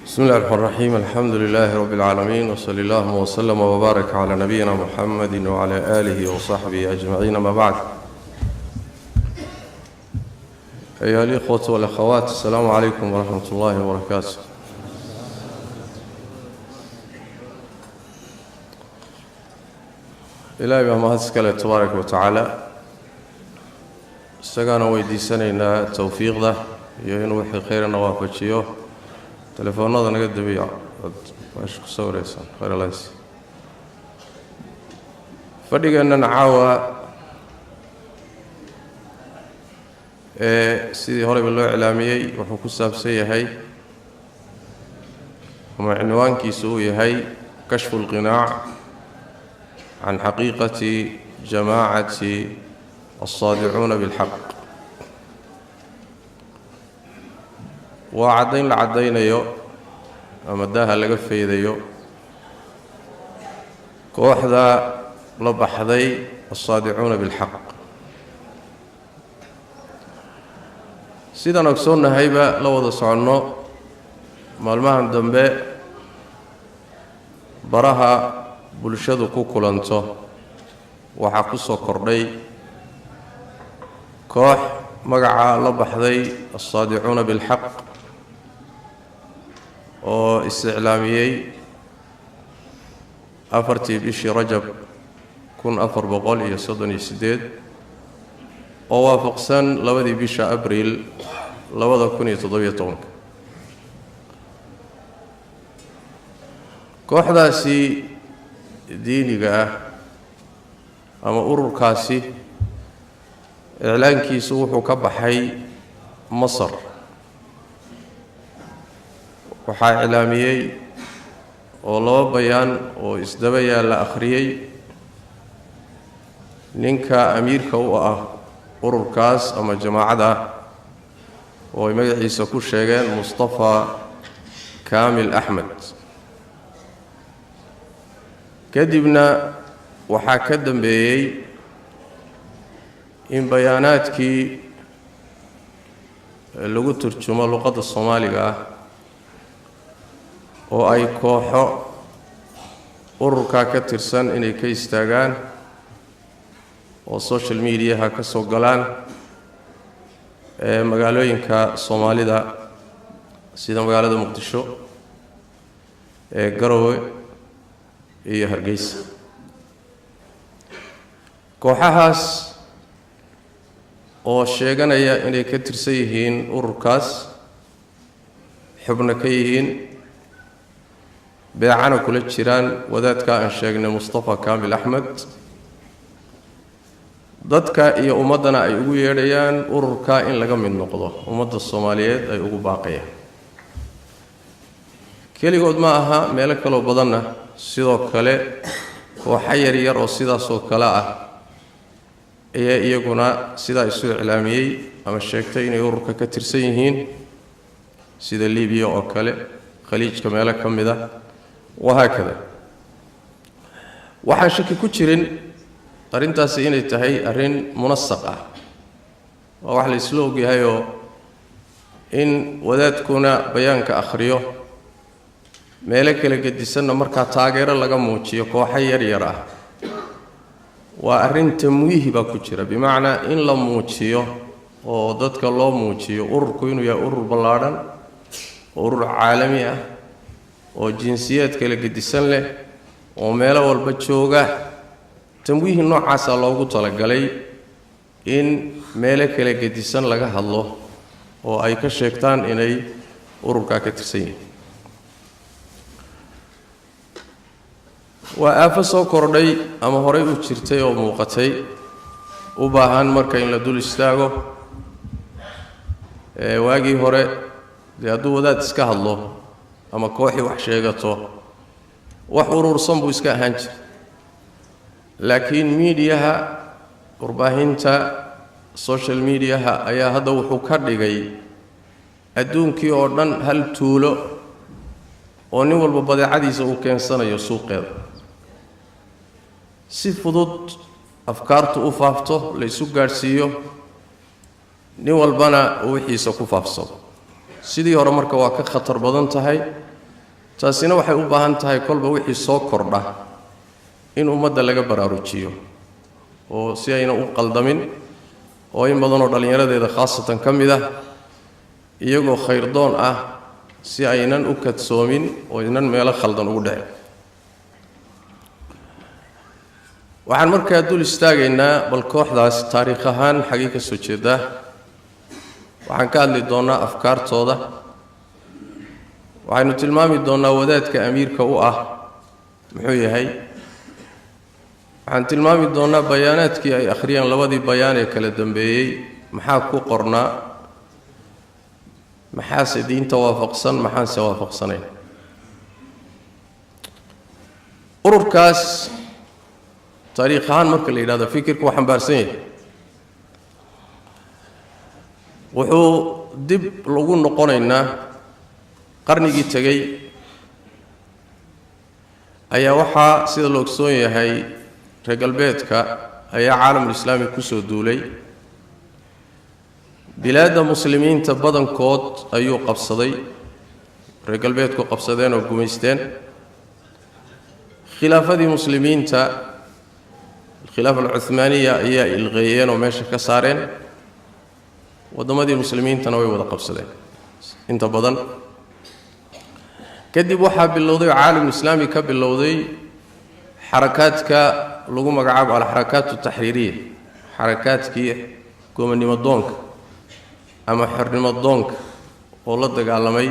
بسم الله الرحمن الرحيم، الحمد لله رب العالمين، وصلى اللهم وسلم وبارك على نبينا محمد وعلى آله وصحبه أجمعين، ما بعد. أيها الإخوة والأخوات، السلام عليكم ورحمة الله وبركاته. Ilaahay baa mahad iskale tabaaraka wa tacaala, isagaana weydiisanaynaa towfiiqda iyo inuu wixii khayrana waafajiyo. Telefoonada naga dabiya aad meesha ku sawireysaan khayralays. Fadhigeennan caawa ee sidii horeyba loo iclaamiyey wuxuu ku saabsan yahay ama cinwaankiisu uu yahay kashfu lqinaac can xaqiiqati jamaacati alsaadicuuna bilxaq. Waa caddayn la caddaynayo ama daaha laga faydayo kooxda la baxday alsaadicuuna bilxaq. Sidaan ogsoonnahayba, la wada soconno, maalmahan dambe baraha bulshadu ku kulanto waxaa ku soo kordhay koox magaca la baxday alsaadicuuna bilxaq oo is-iclaamiyey 4tii bishii Rajab 1438, oo waafaqsan 2dii bisha Abriil 2017. Kooxdaasi diiniga ah ama ururkaasi iclaankiisu wuxuu ka baxay Masar. Waxaa iclaamiyey oo laba bayaan oo isdaba yaalla akhriyey ninka amiirka u ah ururkaas ama jamaacada, oo ay magaciisa ku sheegeen Mustafa Kaamil Axmed. Kadibna waxaa ka dambeeyey in bayaanaadkii lagu turjumo luqadda Soomaaliga ah oo ay kooxo ururkaa ka tirsan inay ka istaagaan oo social mediaha ka soo galaan ee magaalooyinka Soomaalida, sida magaalada Muqdisho, ee Garowe iyo Hargeysa. Kooxahaas oo sheeganaya inay ka tirsan yihiin ururkaas, xubno ka yihiin, beecana kula jiraan wadaadka aan sheegnay Mustafa Kaamil Axmed, dadka iyo ummaddana ay ugu yeedhayaan ururka in laga mid noqdo, ummadda Soomaaliyeed ay ugu baaqayaan. Keligood ma aha, meelo kaloo badanna sidoo kale kooxo yaryar oo sidaasoo kale ah ayaa iyaguna sidaa isu iclaamiyey ama sheegtay inay ururka ka tirsan yihiin, sida Libiya oo kale, Khaliijka meelo ka mid a, wahaakada. Waxaan shaki ku jirin arrintaasi inay tahay arrin munasaq ah, waa wax la isla ogyahayoo in wadaadkuna bayaanka akhriyo, meelo kala gedisanna markaa taageero laga muujiyo kooxo yar yar ah, waa arrin tamwiihi baa ku jira, bimacnaa in la muujiyo oo dadka loo muujiyo ururku inuu yahay urur ballaadhan, urur caalami ah oo jinsiyaad kala gedisan leh oo meelo walba jooga. Tamwiihi noocaasaa loogu talagalay in meelo kala gedisan laga hadlo oo ay ka sheegtaan inay ururkaa ka tirsan yihiin. Waa aafo soo kordhay ama horay u jirtay oo muuqatay, u baahan marka in la dul istaago. Waagii hore dee hadduu wadaad iska hadlo ama kooxii wax sheegato, wax urursan buu iska ahaan jiray, laakiin miidiyaha, warbaahinta social mediaha ayaa hadda wuxuu ka dhigay adduunkii oo dhan hal tuulo oo nin walba badeecadiisa uu keensanayo suuqeeda, si fudud afkaartu u faafto, la isu gaadhsiiyo, nin walbana uu wixiisa ku faafsado. Sidii hore marka waa ka khatar badan tahay. Taasina waxay u baahan tahay kolba wixii soo kordha in ummadda laga baraarujiyo oo si ayna u qaldamin, oo in badanoo dhallinyaradeeda khaasatan ka mid ah iyagoo khayrdoon ah si aynan u kadsoomin oo aynan meelo khaldan ugu dhicin. Waxaan markaa dul istaagaynaa bal kooxdaas taariikh ahaan xaggay ka soo jeedaa. Waxaan ka hadli doonnaa afkaartooda, waxaynu tilmaami doonnaa wadaadka amiirka u ah muxuu yahay, waxaan tilmaami doonnaa bayaanaadkii ay akhriyeen labadii bayaan ee kala dambeeyey maxaa ku qornaa, maxaase diinta waafaqsan, maxaanse waafaqsanayn. Ururkaas taariikh ahaan marka la yidhahdo fikirku waa xambaarsan yahay, wuxuu dib lagu noqonaynaa qarnigii tegey ayaa waxaa sida la ogsoon yahay reer galbeedka ayaa caalamulislaami kusoo duulay. Bilaadda muslimiinta badankood ayuu qabsaday, reer galbeedku qabsadeen oo gumaysteen. Khilaafadii muslimiinta, alkhilaafa alcuhmaaniya, ayaa ilqeeyeen oo meesha ka saareen. Waddamadii muslimiintana way wada qabsadeen inta badan. Kadib waxaa bilowday oo caalamulislaami ka bilowday xarakaadka lagu magacaabo alxarakaat altaxriiriya, xarakaadkii gomanimo doonka ama xornimo doonka oo la dagaalamay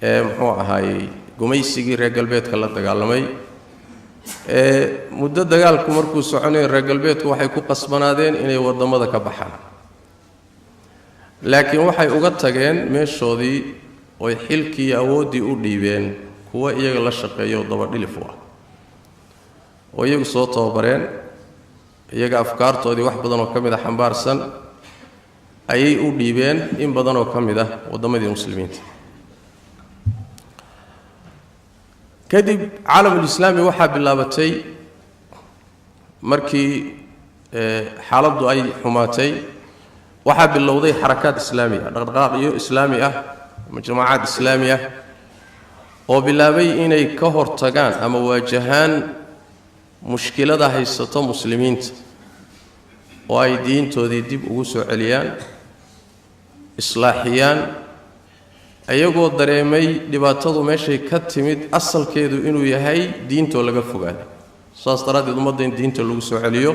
ee muxuu ahaayey gumaysigii reer galbeedka la dagaalamay. Ee muddo dagaalku markuu soconayay reer galbeedku waxay ku qasbanaadeen inay waddamada ka baxaan, laakiin waxay uga tageen meeshoodii oy xilkii iyo awooddii u dhiibeen kuwa iyaga la shaqeeya oo dabadhilif u ah, oo iyagu soo tababareen, iyaga afkaartoodii wax badan oo ka mid a xambaarsan ayay u dhiibeen in badan oo ka mid ah waddamadii muslimiinta. Kadib caalamulislaami waxaa bilaabatay markii xaaladdu ay xumaatay, waxaa bilowday xarakaad islaami ah, dhaqdhaqaaqyo islaami ah ama jamaacaad islaami ah oo bilaabay inay ka hortagaan ama waajahaan mushkilada haysato muslimiinta, oo ay diintoodii dib ugu soo celiyaan, islaaxiyaan, iyagoo dareemay dhibaatadu meeshay ka timid asalkeedu inuu yahay diintoo laga fogaaday. Saas daraaddeed ummadda in diinta lagu soo celiyo,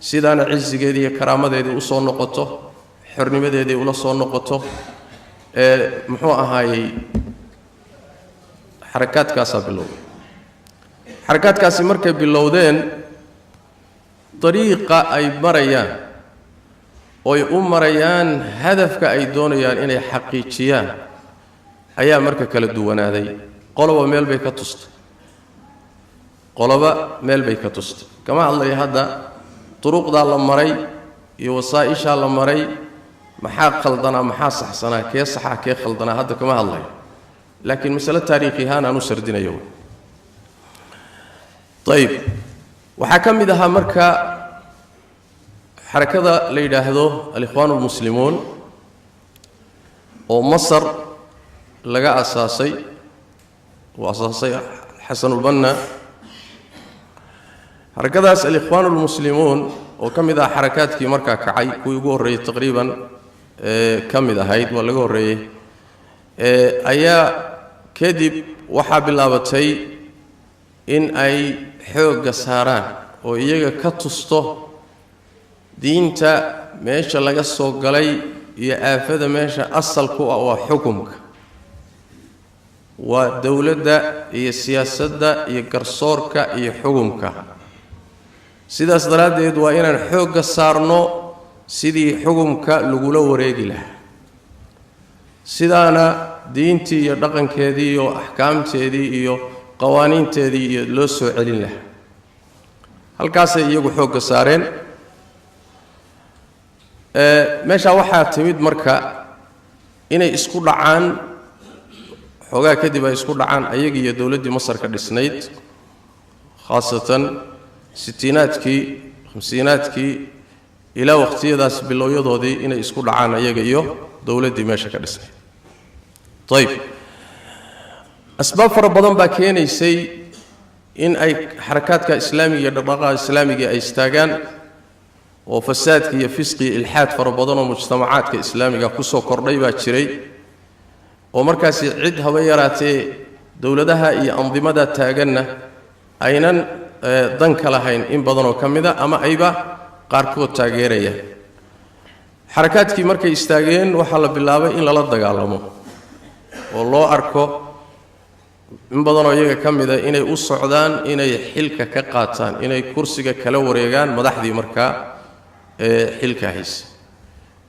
sidaana cisigeedii iyo karaamadeedii usoo noqoto, xornimadeedii ula soo noqoto, ee muxuu ahaayey xarakaadkaasaa bilowday. Xarakaadkaasi markay bilowdeen dariiqa ay marayaan ooy u marayaan hadafka ay doonayaan inay xaqiijiyaan ayaa marka kala duwanaaday. Qoloba meel bay ka tustay, qoloba meel bay ka tustay. Kama hadlaya hadda duruqdaa la maray iyo wasaa-ishaa la maray, maxaa khaldanaa, maxaa saxsanaa, kee saxaa, kee khaldanaa, hadda kama hadlayo, laakiin masale taariikhi ahaan aan u sardinayo. Ayib, waxaa ka mid ahaa marka xarakada la yidhaahdo alikhwaan almuslimuun oo Masar laga asaasay, uu asaasay Xasanulbanna. Xarakadaas alikhwaan almuslimuun oo ka mid ah xarakaadkii markaa kacay kuwii ugu horreeyey taqriiban ee ka mid ahayd, waa laga horreeyey, ayaa kadib waxaa bilaabatay in ay xoogga saaraan oo iyaga ka tusto diinta meesha laga soo galay iyo aafada meesha asalku ah waa xukumka, waa dowladda iyo siyaasadda iyo garsoorka iyo xukumka. Sidaas daraaddeed waa inaan xoogga saarno sidii xukumka lagula wareegi lahaa, sidaana diintii iyo dhaqankeedii iyo axkaamteedii iyo qawaaniinteedii iyo loo soo celin lahaa. Halkaasay iyagu xoogga saareen. Meeshaa waxaa timid marka inay isku dhacaan xoogaa kadib, ay isku dhacaan ayaga iyo dowladdii Masar ka dhisnayd, khaasatan sitiinaadkii, khamsiinaadkii ilaa waqtiyadaas bilowyadoodii, inay isku dhacaan ayaga iyo dowladdii meesha ka dhisnayd. Ayib, Asbaab fara badan baa keenaysay in ay xarakaadka islaamiga iyo dhaqdhaqaaqa islaamiga ay istaagaan, oo fasaadka iyo fisqi iyo ilxaad fara badan oo mujtamacaadka islaamiga kusoo kordhay baa jiray, oo markaasi cid haba yaraatee dowladaha iyo andimada taaganna aynan dan ka lahayn in badanoo ka mid a, ama ayba qaarkood taageerayaan. Xarakaadkii markay istaageen, waxaa la bilaabay in lala dagaalamo oo loo arko in badanoo iyaga ka mida inay u socdaan inay xilka ka qaataan, inay kursiga kala wareegaan madaxdii markaa ee xilka haysa.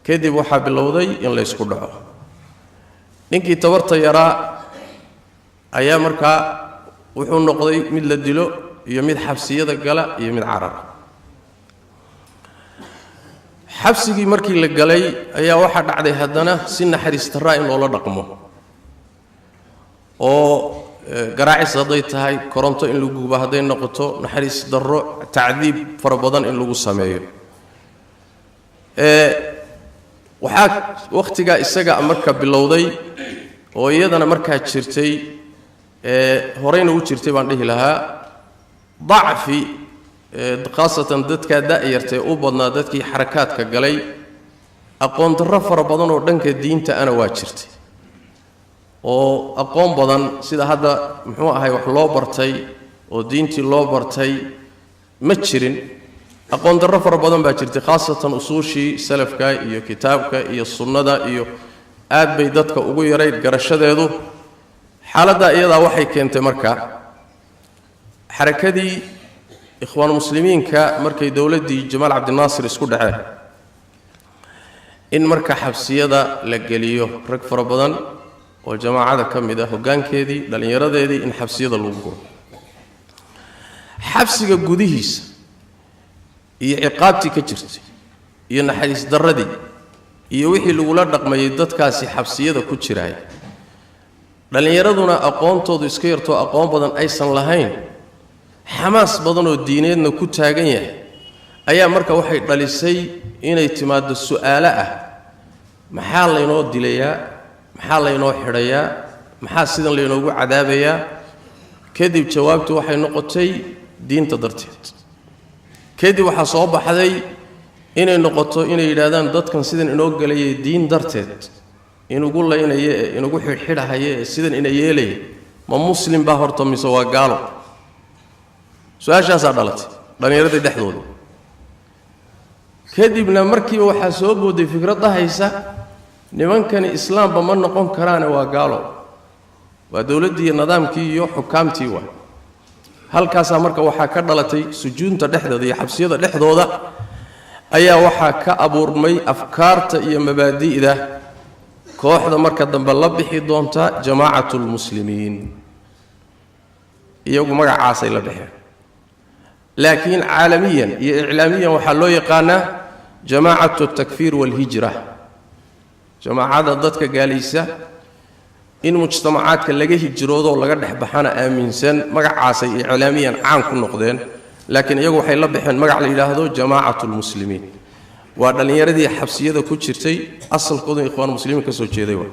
Kadib waxaa bilowday in laysku dhaco. Ninkii tabarta yaraa ayaa markaa wuxuu noqday mid la dilo iyo mid xabsiyada gala iyo mid carara. Xabsigii markii la galay ayaa waxaa dhacday haddana si naxariis darraa in loola dhaqmo, oo garaacis hadday tahay, koronto in lagu gubo hadday noqoto, naxariis darro, tacdiib fara badan in lagu sameeyo. Waxaa wakhtigaa isaga marka bilowday, oo iyadana markaa jirtay, horeyna u jirtay baan dhihi lahaa, dacfi, khaasatan dadkaa da'yartae u badnaa dadkii xarakaadka galay. Aqoon darro fara badan oo dhanka diinta ana waa jirtay, oo aqoon badan sida hadda muxuu ahay wax loo bartay oo diintii loo bartay ma jirin. Aqoon darro fara badan baa jirtay, khaasatan usuushii salafka iyo kitaabka iyo sunnada iyo aad bay dadka ugu yarayd garashadeedu. Xaaladdaa iyadaa waxay keentay marka xarakadii Ikhwaan Muslimiinka, markay dowladdii Jamaal Cabdinaasir isku dhaceen, in marka xabsiyada la geliyo rag fara badan oo jamaacada ka mid ah, hoggaankeedii, dhallinyaradeedii, in xabsiyada lagu guro. Xabsiga gudihiisa iyo ciqaabtii ka jirtay iyo naxariis darradii iyo wixii lagula dhaqmayay dadkaasi xabsiyada ku jiraay, dhallinyaraduna aqoontoodu iska yartoo aqoon badan aysan lahayn, xamaas badanoo diineedna ku taagan yahay, ayaa marka waxay dhalisay inay timaaddo su'aalo ah: maxaa laynoo dilayaa? Maxaa laynoo xidhayaa? Maxaa sidan laynoogu cadaabayaa? Kadib jawaabtu waxay noqotay diinta darteed. Kadib waxaa soo baxday inay noqoto inay yidhaahdaan dadkan sidan inoo gelayay diin darteed inugu laynaya ee inugu xidhxidhahaya ee sidan ina yeelaya, ma muslim baa horta mise waa gaalo? Su-aashaasaa dhalatay dhallinyaradii dhexdooda. Kadibna markiiba waxaa soo booday fikrad dhahaysa: nimankani islaamba ma noqon karaane, waa gaalo, waa dowladdii iyo nidaamkii iyo xukaamtii. Waay halkaasaa marka waxaa ka dhalatay sujuunta dhexdooda iyo xabsiyada dhexdooda ayaa waxaa ka abuurmay afkaarta iyo mabaadi'da kooxda marka dambe la bixi doonta Jamaacatu Lmuslimiin. Iyagu magacaasay la baxeen, laakiin caalamiyan iyo iclaamiyan waxaa loo yaqaanaa Jamaacatu Altakfiir waalhijra, jamaacada dadka gaalaysa, in mujtamacaadka laga hijroodoo laga dhex baxana aaminsan. Magacaasay iclaamiyan caan ku noqdeen, laakiin iyagu waxay la baxeen magac la yidhaahdo Jamaacatu Lmuslimiin. Waa dhallinyaradii xabsiyada ku jirtay, asalkoodu Ikhwaan Muslimiin ka soo jeeday. Waa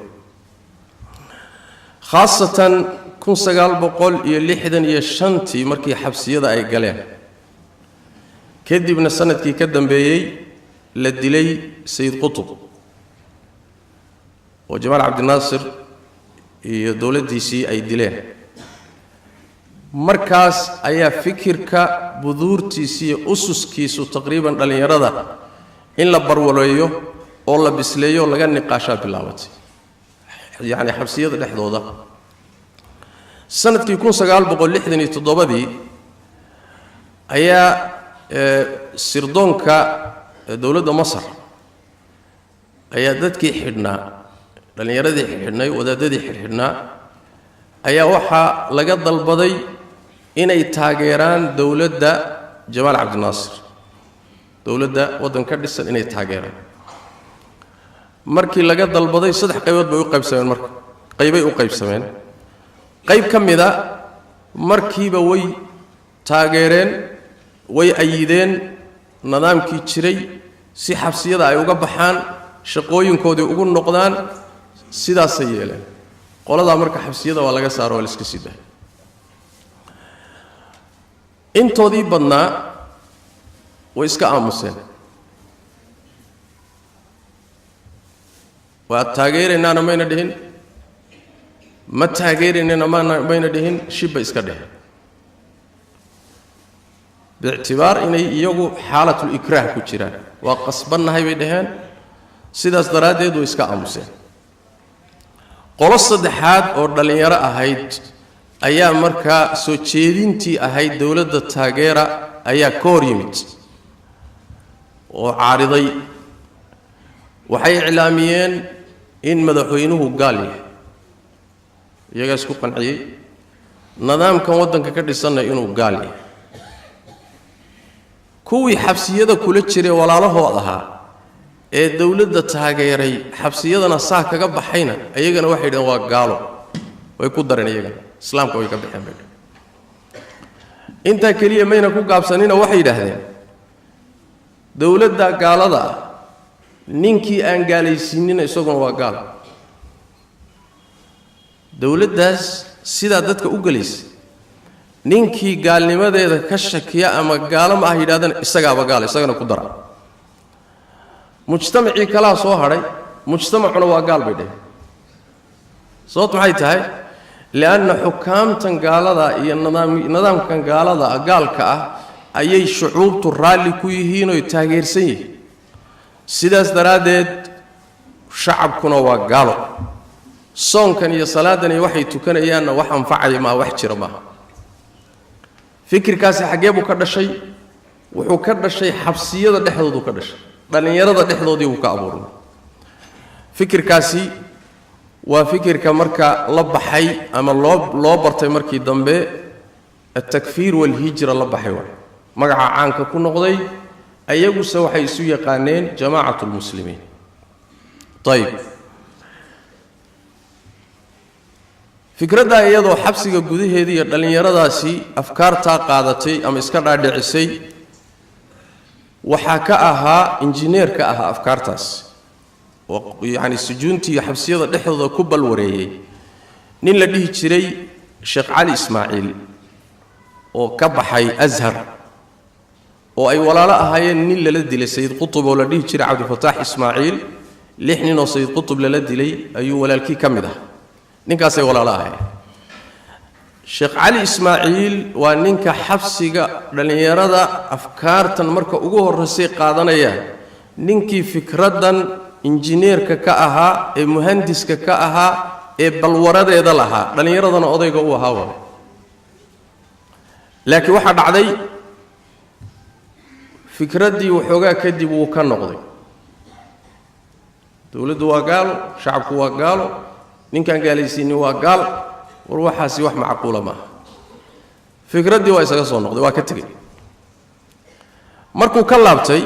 khaasatan 1965-tii markii xabsiyada ay galeen, kadibna sanadkii ka dambeeyey la dilay Sayid Qutub, oo Jamaal Cabdinaasir iyo dowladdiisii ay dileen. Markaas ayaa fikirka buduurtiisi iyo ususkiisu taqriiban dhallinyarada in la barwaleeyo oo la bisleeyo oo laga niqaashaa bilaabatay, yacni xabsiyada dhexdooda. Sanadkii 1967-dii ayaa sirdoonka dowladda Masar ayaa dadkii xidhnaa, dhallinyaradii xidhxidhnay, wadaadadii xidhxidhnaa, ayaa waxaa laga dalbaday inay taageeraan dowladda Jamaal Cabdinaasir, dowladda waddan ka dhisan inay taageeraan. Markii laga dalbaday, saddex qaybood bay u qaybsameen. Marka qaybay u qaybsameen, qayb ka mida markiiba way taageereen, way ayideen nidaamkii jiray si xabsiyada ay uga baxaan, shaqooyinkoodii ugu noqdaan, sidaasay yeeleen. Qoladaa marka xabsiyada waa laga saaro, waa la iska sii daayay. Intoodii badnaa way iska aamuseen. Waa taageeraynaana mayna dhihin, ma taageeraynana mayna dhihin, shib bay iska dheheen, biictibaar inay iyagu xaalatul ikraah ku jiraan. Waa qasbannahay bay dhaheen, sidaas daraaddeed way iska aamuseen. Qolo saddexaad oo dhallinyaro ahayd ayaa markaa soo jeedintii ahayd dowladda taageera ayaa ka hor yimid oo caariday. Waxay iclaamiyeen in madaxweynuhu gaal yahay, iyagaa isku qanciyey, nidaamkan waddanka ka dhisanna inuu gaal yahay. Kuwii xabsiyada kula jiray walaalahood ahaa ee dowladda taageeray, xabsiyadana saa kaga baxayna, iyagana waxay yidhaheen waa gaalo, way ku dareen iyagana, islaamka way ka baxeen bay dhaheen. Intaa keliya mayna ku gaabsanina, waxay yidhaahdeen dowladda gaalada ah ninkii aan gaalaysiinina isaguna waa gaal. Dowladdaas sidaa dadka u gelaysa, ninkii gaalnimadeeda ka shakiya ama gaalo ma ah yidhahdana isagaaba gaal, isagana ku dara. Mujtamacii kalaa soo hadhay, mujtamacuna waa gaal bay dheheen. Sababtu maxay tahay? Lianna xukaamtan gaalada iyo nidaamkan gaalada gaalka ah ayay shucuubtu raalli ku yihiin oy taageersan yihiin. Sidaas daraaddeed shacabkuna waa gaalo. Soonkan iyo salaadan iyo waxay tukanayaanna wax anfacaya maaha, wax jira maaha. Fikirkaasi xaggee buu ka dhashay? Wuxuu ka dhashay xabsiyada dhexdooduu ka dhashay, dhallinyarada dhexdoodii buu ka abuurmay. Fikirkaasi waa fikirka marka la baxay ama loo bartay markii dambe altakfiir waalhijra la baxay, waay magaca caanka ku noqday. Ayaguse waxay isu yaqaaneen jamaacatu lmuslimiin. Ayib, fikraddaa iyadoo xabsiga gudaheeda iyo dhallinyaradaasi afkaartaa qaadatay ama iska dhaadhicisay, waxaa ka ahaa injineer ka ahaa afkaartaas oo yacni sujuuntii iyo xabsiyada dhexdooda ku balwareeyey, nin la dhihi jiray Sheekh Cali Ismaaciil oo ka baxay Ashar, oo ay walaalo ahaayeen nin lala dilay Sayid Qutub oo la dhihi jiray Cabdifataax Ismaaciil. 6 nin oo Sayid Qutub lala dilay ayuu walaalkii ka mid ah, ninkaasay walaalo ahaayeen. Sheekh Cali Ismaaciil waa ninka xabsiga dhallinyarada afkaartan marka ugu horraysay qaadanayaan, ninkii fikraddan injineerka ka ahaa ee muhandiska ka ahaa ee balwaradeeda lahaa, dhallinyaradana odayga u ahaa waay. Laakiin waxaa dhacday fikraddii waxoogaa kadib wuu ka noqday. Dowladdu waa gaalo, shacabku waa gaalo, ninkaan gaalaysiinin waa gaal, war waxaasi wax macquula maaha. Fikraddii waa isaga soo noqday, waa ka tegey. Markuu ka laabtay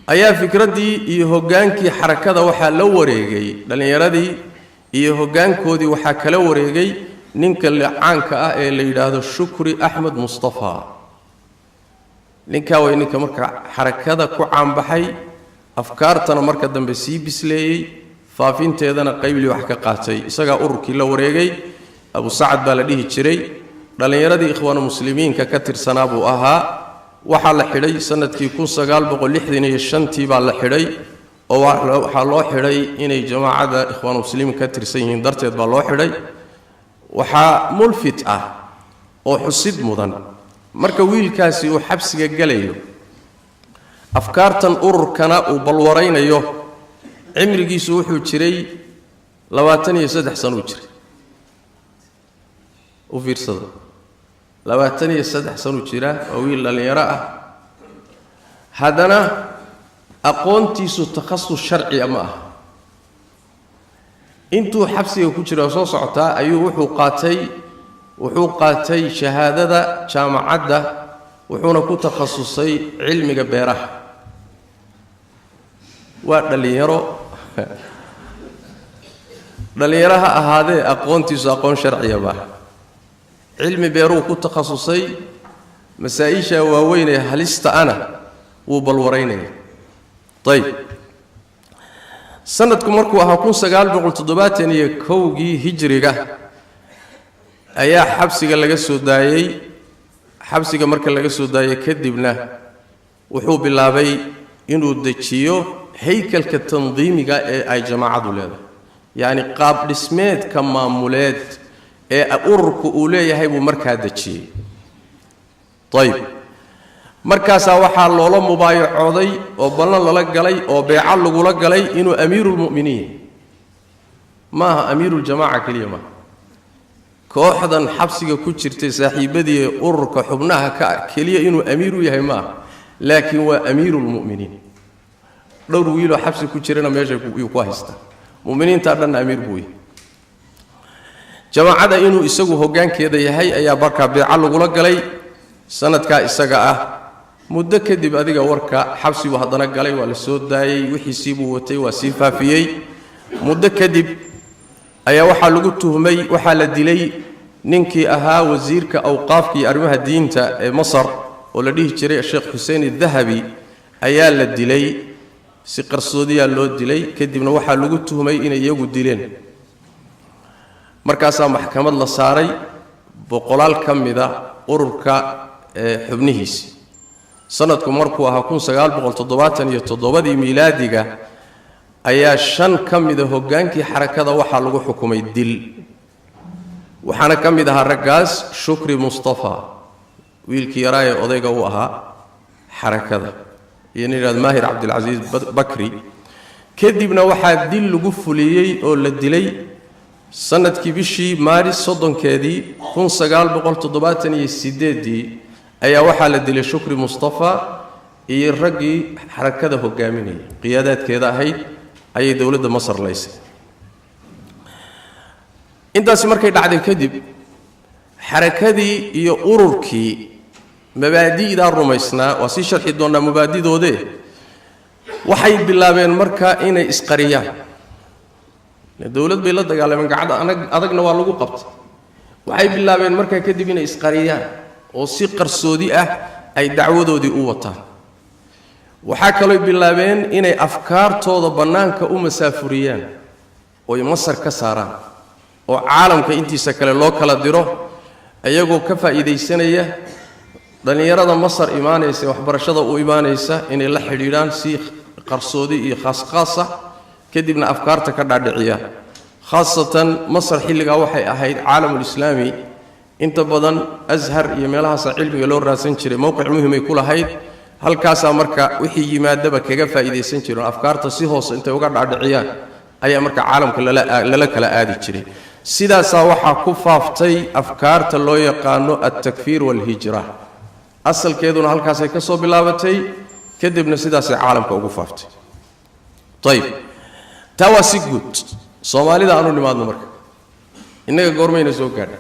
ayaa fikraddii iyo hoggaankii xarakada waxaa la wareegay dhallinyaradii iyo hoggaankoodii, waxaa kala wareegay ninka caanka ah ee la yidhaahdo Shukri Axmed Mustafa. Ninkaa way ninka marka xarakada ku caanbaxay, afkaartana marka dambe sii bisleeyey, faafinteedana qaybli wax ka qaatay, isagaa ururkii la wareegay. Abu Sacad baa la dhihi jiray, dhallinyaradii Ikhwaanu Muslimiinka ka tirsanaa buu ahaa. Waxaa la xidhay sanadkii 1965 baa la xidhay, oo waxaa loo xidhay inay jamaacadda Ikhwaanu Muslimiin ka tirsan yihiin darteed baa loo xidhay. Waxaa mulfit ah oo xusid mudan, marka wiilkaasi uu xabsiga gelayo, afkaartan ururkana uu balwaraynayo, cimrigiisu wuxuu jiray 23 sano uu jiray. U fiirsada, 23 sanuu jiraa, waa wiil dhallinyaro ah. Haddana aqoontiisu takhasus sharciya ma aha. Intuu xabsiga ku jira soo socotaa ayuu wuxuu qaatay shahaadada jaamacadda, wuxuuna ku takhasusay cilmiga beeraha. Waa dhallinyaro, dhallinyaro ha ahaadee aqoontiisu aqoon sharciya maaha. Cilmi beeruu ku takhasusay, masaa-isha waaweyn ee halista ana wuu balwaraynaya. Ayib, Sanadku markuu ahaa 1971-gii hijriga ayaa xabsiga laga soo daayey. Xabsiga marka laga soo daayey kadibna wuxuu bilaabay inuu dejiyo haykalka tandiimiga ee ay jamaacadu leedahay, yacni qaab dhismeedka maamuleed ee ururku uu leeyahay buu markaa dejiyey. Ayib, markaasaa waxaa loola mubaayacooday oo ballan lala galay oo beeco lagula galay inuu amiiruulmu'miniin ma aha, amiiruuljamaaca keliya maaha. Kooxdan xabsiga ku jirtay saaxiibadii ururka xubnaha ka keliya inuu amiir u yahay maaha, laakiin waa amiiruulmu'miniin. Dhowr wiiloo xabsi ku jirana meesha yuu ku haystaa, mu'miniintaa dhanna amiir buu yahay. Jamaacada inuu isagu hoggaankeeda yahay ayaa markaa beeco lagula galay sanadkaa isaga ah. Muddo kadib adiga warka xabsibuu haddana galay, waa la soo daayey, wixiisii buu watay, waa sii faafiyey. Muddo kadib ayaa waxaa lagu tuhmay, waxaa la dilay ninkii ahaa wasiirka awqaafka iyo arrimaha diinta ee Masar oo la dhihi jiray Sheekh Xuseen Adahabi ayaa la dilay, si qarsoodiyaa loo dilay. Kadibna waxaa lagu tuhmay inay iyagu dileen. Markaasaa maxkamad la saaray boqolaal ka mida ururka xubnihiisi. Sanadku markuu ahaa 1977-dii miilaadiga ayaa 5 ka mida hoggaankii xarakada waxaa lagu xukumay dil. Waxaana ka mid ahaa raggaas Shukri Mustafa, wiilkii yaraa ee odayga u ahaa xarakada, iyo nin yidhahdo Maahir Cabdilcasiis Bakri. Kadibna waxaa dil lagu fuliyey oo la dilay sanadkii bishii Maaris 30-keedii 1978-dii ayaa waxaa la dilay Shukri Mustafa iyo raggii xarakada hogaaminayay, qiyaadaadkeeda ahayd, ayay dowladda Masar laysay. Intaasi markay dhacday kadib, xarakadii iyo ururkii mabaadi'daa rumaysnaa, waa sii sharxi doonnaa mabaadidoodee, waxay bilaabeen marka inay isqariyaan. Dowlad bay la dagaalameen, gacda adagna waa lagu qabtay. Waxay bilaabeen markaa kadib inay isqariyaan oo si qarsoodi ah ay dacwadoodii u wataan. Waxaa kalooy bilaabeen inay afkaartooda bannaanka u masaafuriyaan oy Masar ka saaraan oo caalamka intiisa kale loo kala diro, iyagoo ka faa'iidaysanaya dhallinyarada Masar imaanaysa ee waxbarashada u imaanaysa inay la xidhiidhaan si qarsoodi iyo khaas-khaasa, kadibna afkaarta ka dhaadhiciyaan. Khaasatan Masar xilligaa waxay ahayd caalamulislaami inta badan, Ashar iyo meelahaasa cilmiga loo raadsan jiray, mowqic muhimay ku lahayd. Halkaasaa marka wixii yimaadaba kaga faa'iidaysan jireen, afkaarta si hoose intay uga dhaadhiciyaan ayaa marka caalamka lala kala aadi jiray. Sidaasaa waxaa ku faaftay afkaarta loo yaqaano altakfiir waalhijra. Asalkeeduna halkaasay ka soo bilaabatay, kadibna sidaasay caalamka ugu faaftay. Ayib, taa waa si guud. Soomaalida aanu nimaadno marka, innaga goormayna soo gaadha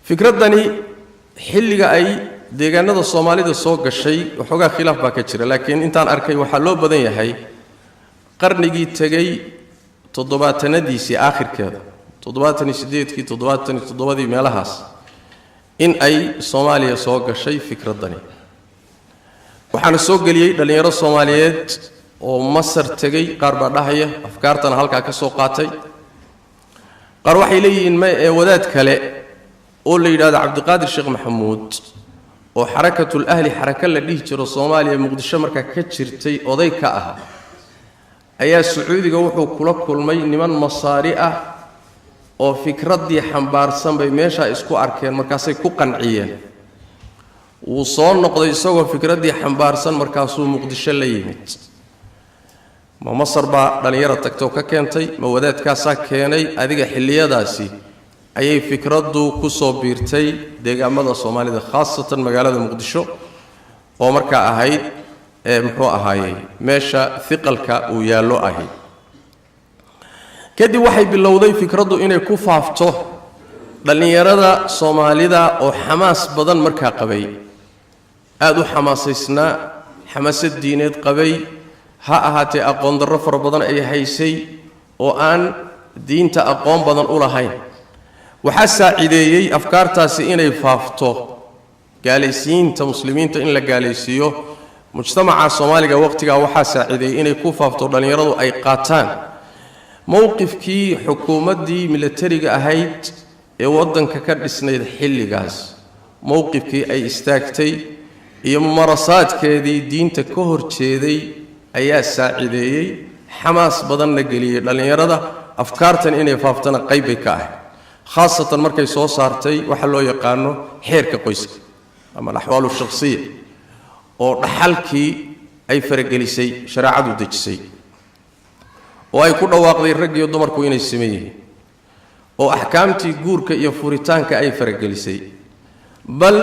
fikraddani? Xilliga ay deegaanada Soomaalida soo gashay waxoogaa khilaaf baa ka jira, laakiin intaan arkay waxaa loo badan yahay qarnigii tegey toddobaatanadiisii aakhirkeeda, 78-kii, 77-dii meelahaas, in ay Soomaaliya soo gashay fikraddani. Waxaana soo geliyey dhallinyaro Soomaaliyeed oo Masar tegey. Qaar baa dhahaya afkaartana halkaa ka soo qaatay. Qaar waxay leeyihiin ma ee wadaad kale oo la yidhahdo Cabdiqaadir Sheekh Maxamuud, oo Xarakatul Ahli xaraka la dhihi jiro Soomaaliya Muqdisho markaa ka jirtay oday ka ahaa, ayaa Sacuudiga wuxuu kula kulmay niman Masaari ah oo fikraddii xambaarsan bay meeshaa isku arkeen. Markaasay ku qanciyeen. Wuu soo noqday isagoo fikraddii xambaarsan, markaasuu Muqdisho la yimid. Ma Masar baa dhallinyaro tagtoo ka keentay, ma wadaadkaasaa keenay? Adiga xilliyadaasi ayay fikraddu ku soo biirtay deegaamada Soomaalida, khaasatan magaalada Muqdisho oo markaa ahayd ee muxuu ahaayey meesha hiqalka uu yaallo ahayd. Kadib waxay bilowday fikraddu inay ku faafto dhallinyarada Soomaalida oo xamaas badan markaa qabay, aada u xamaasaysnaa, xamaasad diineed qabay, ha ahaatee aqoon darro fara badan ay haysay oo aan diinta aqoon badan u lahayn. Waxaa saacideeyey afkaartaasi inay faafto gaalaysiinta muslimiinta in la gaalaysiiyo Mujtamaca Soomaaliga waqtigaa waxaa saaciideeyey inay ku faafto, dhallinyaradu ay qaataan mowqifkii xukuumaddii milatariga ahayd ee waddanka ka dhisnayd xilligaas, mowqifkii ay istaagtay iyo mumarasaadkeedii diinta ka hor jeeday ayaa saacideeyey, xamaas badanna geliyey dhallinyarada. Afkaartan inay faaftana qayb bay ka ahayd, khaasatan markay soo saartay waxa loo yaqaano xeerka qoyska ama alaxwaal shakhsiya, oo dhaxalkii ay faragelisay, shareecadu dejisay, oo ay ku dhawaaqday rag iyo dumarku inay siman yihiin, oo axkaamtii guurka iyo furitaanka ay faragelisay, bal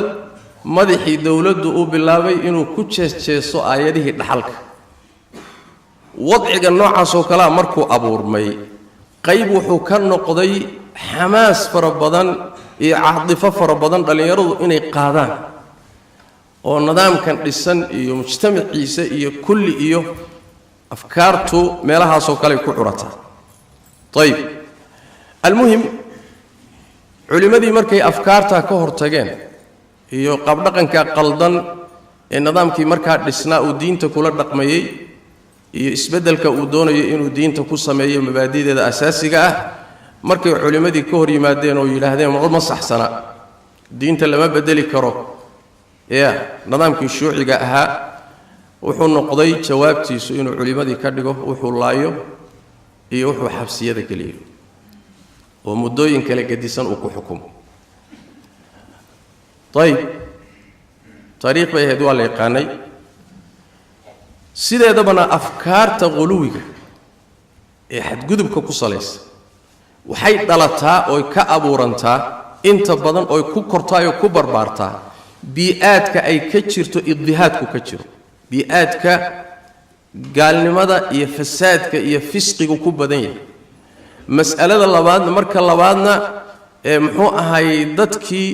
madaxii dowladdu uu bilaabay inuu ku jees-jeeso aayadihii dhaxalka. Wadciga noocaasoo kalea markuu abuurmay, qayb wuxuu ka noqday xamaas fara badan iyo caadifo fara badan dhallinyaradu inay qaadaan, oo nidaamkan dhisan iyo mujtamaciisa iyo kulli iyo afkaartu meelahaasoo kale ku curataa. Ayib, almuhim, culimmadii markay afkaartaa ka hortageen iyo qaabdhaqanka qaldan ee nidaamkii markaa dhisnaa uu diinta kula dhaqmayey iyo isbeddelka uu doonayo inuu diinta ku sameeyo mabaadideeda asaasiga ah, markay culimmadii ka hor yimaadeen oo yidhaahdeen ma saxsana, diinta lama bedeli karo, ya nidaamkii shuuciga ahaa wuxuu noqday jawaabtiisu inuu culimmadii ka dhigo wuxuu laayo iyo wuxuu xabsiyada geliyo oo muddooyin kale gedisan uu ku xukumo. Ayib, taariikh bay ahayd, waa la yaqaanay. Sideedabana afkaarta quluwiga ee xadgudubka ku salaysa waxay dhalataa oy ka abuurantaa inta badan, oy ku kortaay oo ku barbaartaa bii-aadka ay ka jirto iddihaadku ka jiro, bii-aadka gaalnimada iyo fasaadka iyo fisqigu ku badan yahay. Mas'alada labaadna, marka labaadna, ee muxuu ahaayey dadkii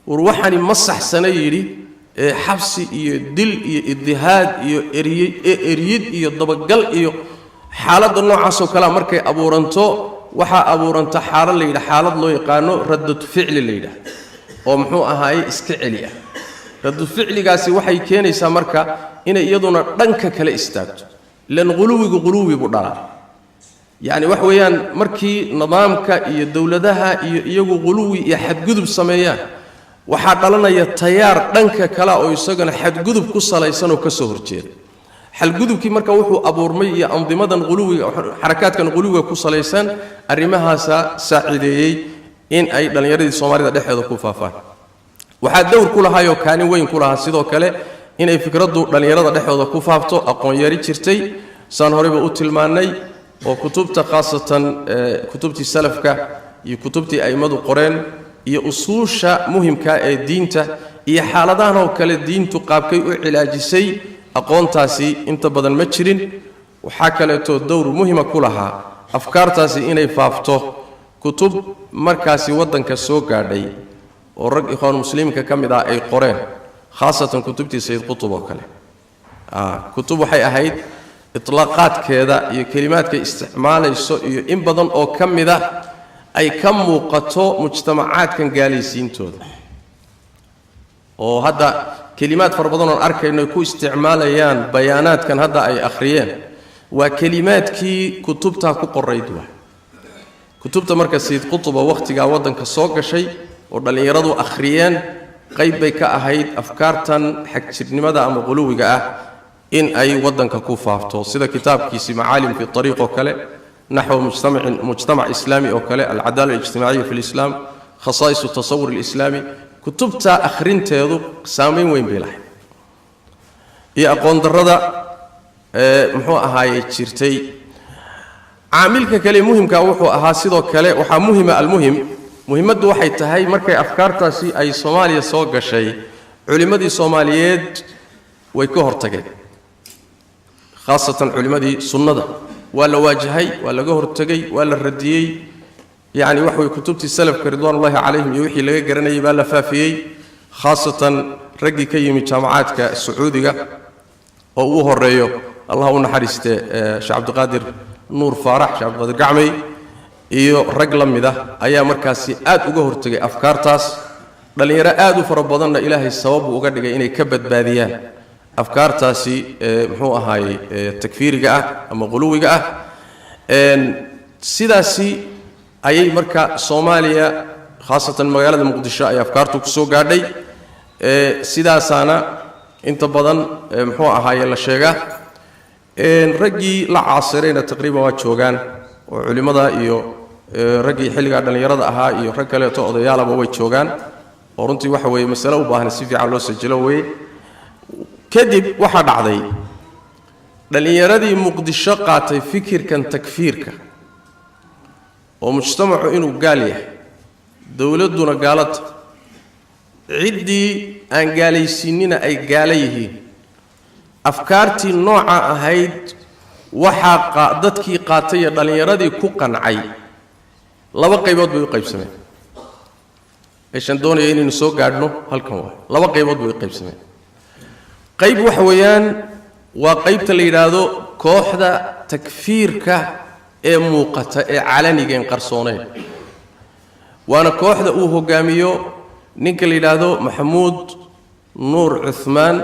war waxani ma saxsana yidhi ee xabsi iyo dil iyo iddihaad iyo eryid iyo dabagal iyo xaaladda noocaasoo kalea markay abuuranto, waxaa abuuranta xaalad la yidhaha, xaalad loo yaqaano raddatu ficli la yidhaah, oo muxuu ahaayey iska celi ah. Raddu ficligaasi waxay keenaysaa marka inay iyaduna dhanka kale istaagto, ilan quluwigu quluwi buu dhalaa. Yacni wax weeyaan, markii nidaamka iyo dowladaha iyo iyagu quluwi iyo xadgudub sameeyaan, waxaa dhalanaya tayaar dhanka kale oo isagana xadgudub ku salaysan oo ka soo horjeeda xadgudubkii. Marka wuxuu abuurmay iyo andimadan quluwiga, xarakaadkan quluwiga ku salaysan, arrimahaasa saacideeyey in ay dhallinyaradii Soomaalida dhexeeda ku faafaan. Waxaa dowr ku lahaayoo kaalin weyn ku lahaa sidoo kale inay fikraddu dhallinyarada dhexdooda ku faafto aqoon yari jirtay, saan horeyba u tilmaannay, oo kutubta, khaasatan kutubtii salafka iyo kutubtii a'immadu qoreen iyo usuusha muhimka ee diinta iyo xaaladahan oo kale diintu qaabkay u cilaajisay, aqoontaasi inta badan ma jirin. Waxaa kaleeto dowr muhima ku lahaa afkaartaasi inay faafto kutub markaasi waddanka soo gaadhay oo rag Ikhwaan Muslimiinka ka mid ah ay qoreen, khaasatan kutubtii Sayid Qutub oo kale. Kutub waxay ahayd itlaaqaadkeeda iyo kelimaadkay isticmaalayso iyo in badan oo ka mid a ay ka muuqato mujtamacaadkan gaalaysiintooda, oo hadda kelimaad fara badan oon arkayno ay ku isticmaalayaan bayaanaadkan hadda ay akhriyeen waa kelimaadkii kutubtaa ku qorayd. Waa kutubta marka Sayid Qutuba wakhtigaa waddanka soo gashay oo dhallinyaradu akhriyeen, qayb bay ka ahayd afkaartan xagjirnimada ama quluwiga ah in ay waddanka ku faafto, sida kitaabkiisii Macaalim fi Ariiq oo kale, naxwa mujtamacin mujtamac islaami oo kale, Alcadaala alijtimaaciya fi lislaam, Khasaa'isu Tasawur alislaami. Kutubta akhrinteedu saamayn weyn bay lahayd iyo aqoon darrada muxuu ahaayey jirtay. Caamilka kale muhimka wuxuu ahaa sidoo kale, waxaa muhima, almuhim, muhimmaddu waxay tahay, markay afkaartaasi ay Soomaaliya soo gashay, culimmadii Soomaaliyeed way ka hortageen, khaasatan culimmadii sunnada. Waa la waajahay, waa laga hortegay, waa la radiyey. Yacni wax way kutubtii salafka ridwaanullahi calayhim iyo wixii laga garanayay baa la faafiyey, khaasatan raggii ka yimid jaamacaadka Sacuudiga oo ugu horeeyo, Allah u naxariiste, Sheekh Cabdiqaadir Nuur Faarax, Sheekh Cabdiqaadir Gacmey iyo rag la mid ah ayaa markaasi aad uga hortegay afkaartaas. Dhallinyaro aad u fara badanna Ilaahay sabab buu uga dhigay inay ka badbaadiyaan. Afkaartaasi muxuu ahaayey takfiiriga ah ama quluwiga ah. Sidaasi ayay marka Soomaaliya, khaasatan magaalada Muqdisho, ay afkaartu ku soo gaadhay. Sidaasaana inta badan muxuu ahaaye la sheegaa. Raggii la caasirayna taqriiban waa joogaan, oo culimmada iyo raggii xilligaa dhallinyarada ahaa iyo rag kaleeto odayaalaba way joogaan, oo runtii waxa weeye masale u baahan si fiican loo sajilo weye. Kadib waxaa dhacday dhallinyaradii Muqdisho qaatay fikirkan takfiirka, oo mujtamacu inuu gaal yahay, dowladduna gaalata, ciddii aan gaalaysiinina ay gaalo yihiin. Afkaartii nooca ahayd waxaa dadkii qaatay iyo dhallinyaradii ku qancay laba qaybood bay u qaybsameen. Meeshaan doonaya inaynu soo gaadhno halkan waay. Laba qaybood bay u qaybsameen. Qayb waxa weeyaan waa qaybta la yidhaahdo kooxda takfiirka ee muuqata ee calanigeen qarsooneyn, waana kooxda uu hogaamiyo ninka la yidhaahdo Maxamuud Nuur Cuhmaan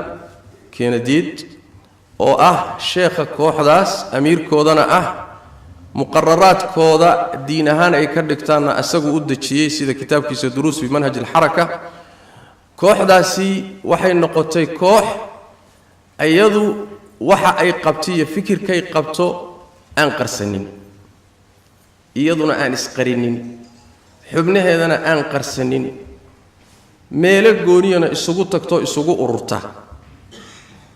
Keenadiid, oo ah sheekha kooxdaas, amiirkoodana ah, muqararaadkooda diin ahaan ay ka dhigtaanna isagu u dejiyey, sida kitaabkiisa Duruus fi Manhaj Alxaraka. Kooxdaasi waxay noqotay koox iyadu waxa ay qabto iyo fikirkay qabto aan qarsanin, iyaduna aan isqarinin, xubnaheedana aan qarsanin, meelo gooniyana isugu tagto, isugu ururta.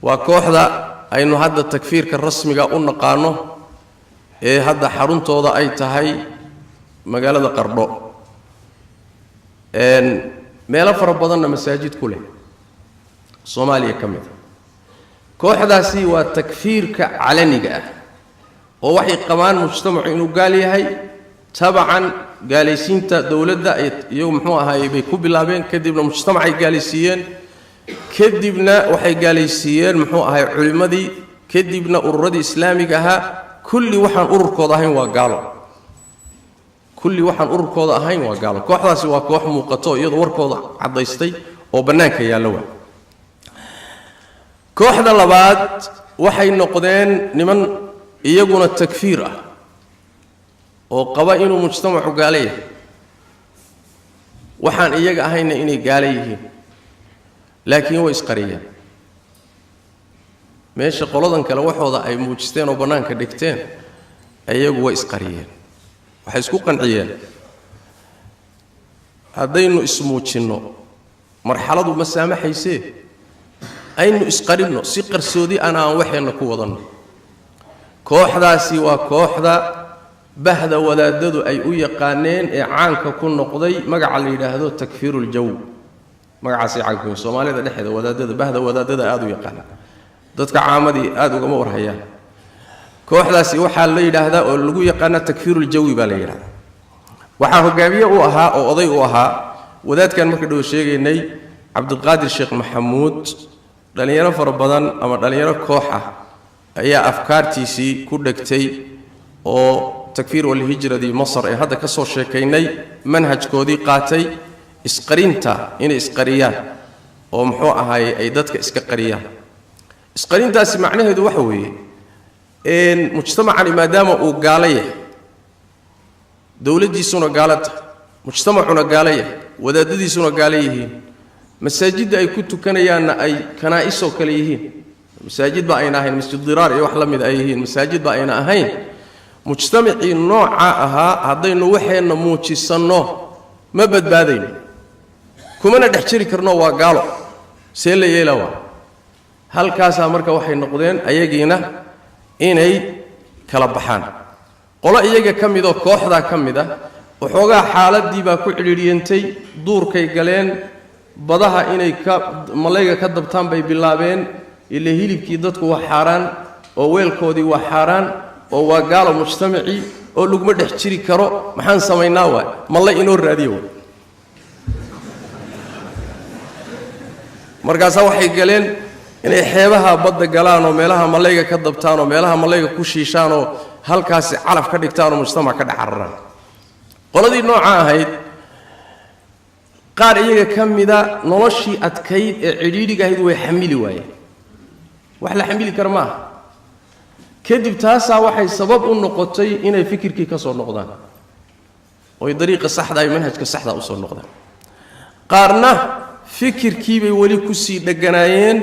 Waa kooxda aynu hadda takfiirka rasmiga u naqaano ee hadda xaruntooda ay tahay magaalada Qardho, meelo fara badanna masaajid ku leh Soomaaliya ka mid a. Kooxdaasi waa takfiirka calaniga ah, oo waxay qabaan mujtamacu inuu gaal yahay. Tabacan gaalaysiinta dowladda iyagu muxuu ahaayey bay ku bilaabeen, kadibna mujtamacay gaalaysiiyeen, kadibna waxay gaalaysiiyeen muxuu ahay culimmadii, kadibna ururadii islaamiga ahaa. Kulli waxaan ururkooda ahayn waa gaalo, kulli waxaan ururkooda ahayn waa gaalo. Kooxdaasi waa koox muuqato, iyadoo warkooda caddaystay oo bannaanka yaalla. Waa kooxda labaad. Waxay noqdeen niman iyaguna takfiir ah oo qaba inuu mujtamacu gaalo yahay, waxaan iyaga ahayna inay gaalo yihiin, laakiin way isqariyeen. Meesha qoladan kale waxooda ay muujisteen oo bannaanka dhigteen, iyagu way isqariyeen. Waxay isku qanciyeen, haddaynu ismuujinno marxaladu ma saamaxaysee, aynu isqarinno, si qarsoodi ana aan waxeenna ku wadanno. Kooxdaasi waa kooxda bahda wadaadadu ay u yaqaaneen ee caanka ku noqday magaca la yidhaahdo takfiiruljaw. Magacaasay caanka ku Soomaalida dhexeeda wadaadada, bahda wadaadada aada u yaqaana, dadka caamadii aada ugama warhayaan. Kooxdaasi waxaa la yidhaahdaa oo lagu yaqaana takfiiruljawi baa la yidhahdaa. Waxaa hogaamiye u ahaa oo oday u ahaa wadaadkan marka dhow sheegaynay, Cabdiqaadir Sheekh Maxamuud. Dhallinyaro fara badan ama dhallinyaro koox ah ayaa afkaartiisii ku dhegtay, oo takfiir walhijradii Masar ee hadda ka soo sheekaynay manhajkoodii qaatay, isqarinta inay isqariyaan oo muxuu ahaayey ay dadka iska qariyaan. Isqarintaasi macnaheedu waxa weeye, mujtamacani maadaama uu gaalo yahay, dowladdiisuna gaalo tahay, mujtamacuna gaalo yahay, wadaadadiisuna gaalo yihiin, masaajidda ay ku tukanayaanna ay kanaa'isoo kale yihiin, masaajid ba ayna ahayn, masjid diraar iyo wax la mid ay yihiin, masaajid ba ayna ahayn, mujtamacii nooca ahaa haddaynu waxeenna muujisanno ma badbaadayno, kumana dhex jiri karno, waa gaalo, see la yeela? Waa halkaasaa marka waxay noqdeen ayagiina inay kala baxaan. Qolo iyaga ka midoo kooxdaa ka mid ah waxoogaa xaaladii baa ku cidhiidhiyantay, duurkay galeen, badaha inay ka malayga ka dabtaan bay bilaabeen. Ile hilibkii dadku waa xaaraan, oo weelkoodii waa xaaraan, oo waa gaalo mujtamacii, oo laguma dhex jiri karo. Maxaan samaynaa? Waay malay inoo raadiya waay. Markaasaa waxay galeen inay xeebaha badda galaan oo meelaha malayga ka dabtaan oo meelaha malayga ku shiishaan oo halkaasi calaf ka dhigtaan oo mujtamac ka dhex cararaan. Qoladii nooca ahayd, qaar iyaga ka mida noloshii adkayd ee cidhiidhiga ahayd way xamili waayeen. Wax la xamili kara ma aha. Kadib taasaa waxay sabab u noqotay inay fikirkii ka soo noqdaan oy dariiqa saxda ay manhajka saxda usoo noqdaan. Qaarna fikirkiibay weli kusii dheganaayeen,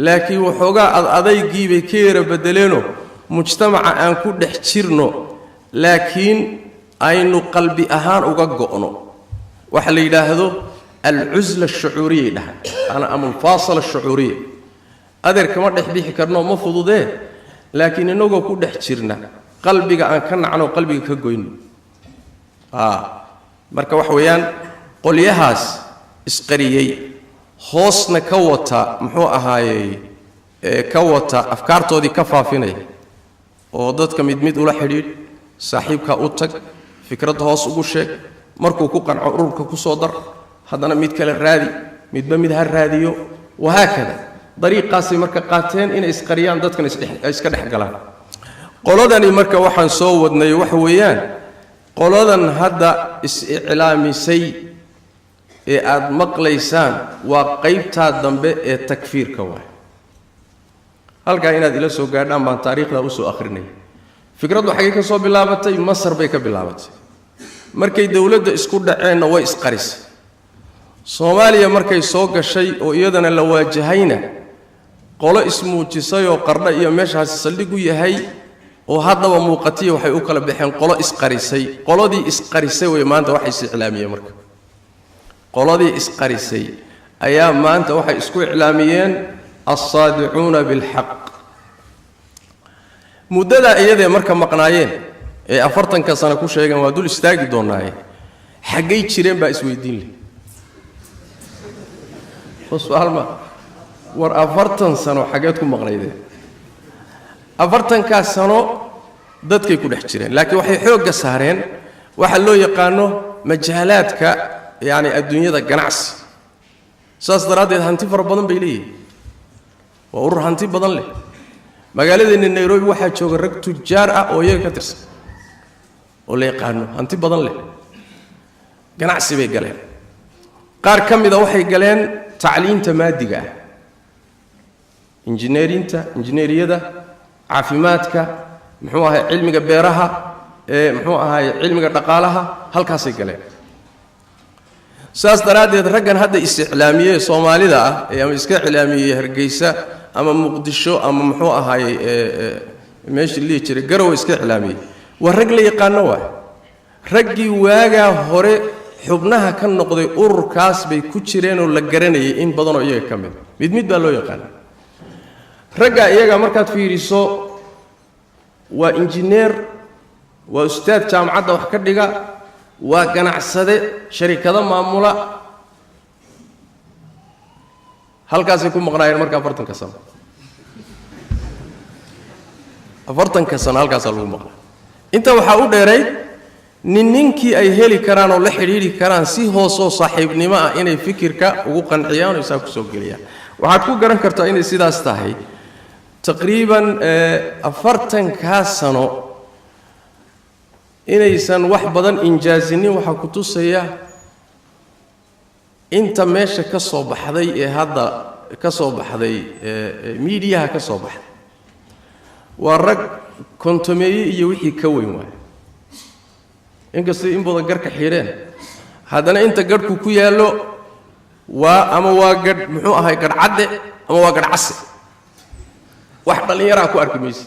laakiin waxoogaa ad adaygiibay ka yara bedeleenoo mujtamaca aan ku dhex jirno, laakiin aynu qalbi ahaan uga go'no. Waxa la yidhaahdo alcusla ashucuuriyay dhahaan ama alfaasala ashucuuriya. Adeer, kama dhex bixi karno, ma fududee, laakiin inagoo ku dhex jirna qalbiga aan ka nacno, qalbiga ka goyno. Marka waxa weeyaan, qolyahaas isqariyey, hoosna ka wata, muxuu ahaayey, ka wata afkaartoodii ka faafinaya, oo dadka mid mid ula xidhiidh, saaxiibkaa u tag, fikradda hoos ugu sheeg, markuu ku qanco ururka ku soo dar, haddana mid kale raadi, midba mid ha raadiyo, wahaakada. Dariiqaasay marka qaateen inay isqariyaan, dadkan iska dhex galaan. Qoladani marka waxaan soo wadnay waxa weeyaan, qoladan hadda is-iclaamisay ee aada maqlaysaan waa qaybtaa dambe ee takfiirka waay. Halkaa inaad ila soo gaadhaan baan taariikhdaa usoo akhrinaya. Fikraddu xaggay ka soo bilaabatay? Masar bay ka bilaabatay. Markay dowladda isku dhaceenna way isqarisay. Soomaaliya markay soo gashay oo iyadana la waajahayna, qolo ismuujisayoo Qardha iyo meeshaasi saldhig u yahay oo haddaba muuqatiya waxay u kala baxeen qolo isqarisay. Qoladii isqarisay way maanta waxay is iclaamiyeen. Marka qoladii isqarisay ayaa maanta waxay isku iclaamiyeen alsaadicuuna bilxaq. Muddadaa iyadee marka maqnaayeen ee 40-ka sano ku sheegeen, waa dul istaagi doonaaye, xaggay jireen baa isweydiin leh. Su-aal ma war, 40 sano xaggeed ku maqnaydeen? 40-kaas sano dadkay ku dhex jireen, laakiin waxay xoogga saareen waxa loo yaqaano majaalaadka, yacni adduunyada, ganacsi. Saas daraaddeed hanti fara badan bay leeyihin. Waa urur hanti badan leh. Magaaladeenna Nairobi waxaa jooga rag tujaar ah oo iyaga ka tirsan oo la yaqaano, hanti badan leh. Ganacsi bay galeen. Qaar ka mida waxay galeen tacliinta maadiga ah, injineerinta, injineeriyada, caafimaadka, muxuu ahay, cilmiga beeraha, ee muxuu ahay, cilmiga dhaqaalaha, halkaasay galeen. Saas daraaddeed raggan hadda is-iclaamiyey Soomaalida ah ee ama iska iclaamiyey Hargeysa ama Muqdisho ama muxuu ahaayey meeshii lihi jiray Garowe iska iclaamiyey, waa rag la yaqaano. Waay raggii waagaa hore xubnaha ka noqday ururkaas bay ku jireenoo la garanayay. In badanoo iyaga ka mid mid mid baa loo yaqaana. Raggaa iyaga markaad fiiriso, waa injineer, waa ustaad jaamacadda wax ka dhiga, waa ganacsade sharikado maamula. Halkaasay ku maqnaayeen marka 40-ka sano. 40-ka sano halkaasaa lagu maqnaa. Inta waxaa u dheerayd nin ninkii ay heli karaan oo la xidhiidhi karaan si hoosoo saaxiibnimo ah inay fikirka ugu qanciyaan oo isaa kusoo geliyaan. Waxaad ku garan kartaa inay sidaas tahay, taqriiban 40-kaa sano inaysan wax badan injaazinin waxaa ku tusaya inta meesha ka soo baxday ee hadda ka soo baxday, miidiyaha ka soo baxday, waa rag kontomeeye iyo wixii ka weyn waay. Inkastay in badan garhka xidheen, haddana inta garhku ku yaallo waa ama waa gadh, muxuu ahay, gadh cadde ama waa gadh case. Wax dhallinyaraa ku arki mayse.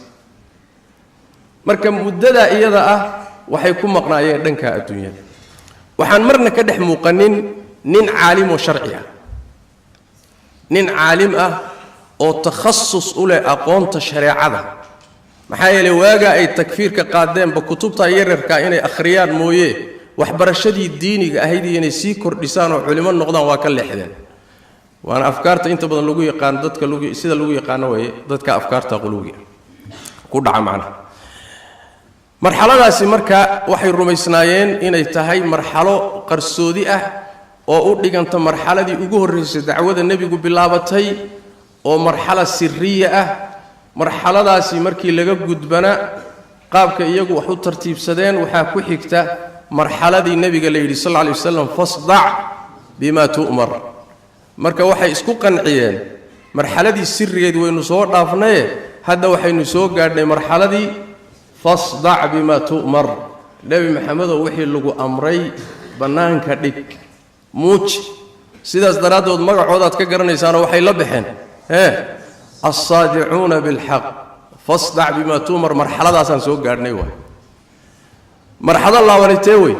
Marka muddadaa iyada ah waxay ku maqnaayeen dhanka adduunyada. Waxaan marna ka dhex muuqanin nin caalimoo sharci ah, nin caalim ah oo takhasus u leh aqoonta shareecada. Maxaa yeelay, waagaa ay takfiirka qaadeenba kutubta yaryarkaa inay akhriyaan mooye, waxbarashadii diiniga ahayd iyo inay sii kordhisaan oo culimo noqdaan waa ka leexdeen. Waana afkaarta inta badan lagu yaqaano dadka, lagu sida lagu yaqaano waye dadka afkaarta quluwiga ku dhaca macnaha. Marxaladaasi marka waxay rumaysnaayeen inay tahay marxalo qarsoodi ah oo u dhiganta marxaladii ugu horraysay dacwada nebigu bilaabatay, oo marxala siriya ah. Marxaladaasi markii laga gudbana, qaabka iyagu wax u tartiibsadeen, waxaa ku xigta marxaladii nebiga la yidhi sal alla alay wasalam: "Fasdac bima tu'mar." Marka waxay isku qanciyeen Marxaladii sirigeed waynu soo dhaafnaye, hadda waxaynu soo gaadhnay marxaladii fasdac bimaa tu'mar. Nebi Maxamedow, wixii lagu amray bannaanka dhig, muuji. Sidaas daraaddood magacoodaad ka garanaysaanoo waxay la baxeen alsaadicuuna bilxaq. Fasdac bimaa tu'mar, marxaladaasaan soo gaadhnay. Waay marxalo laabanitee wey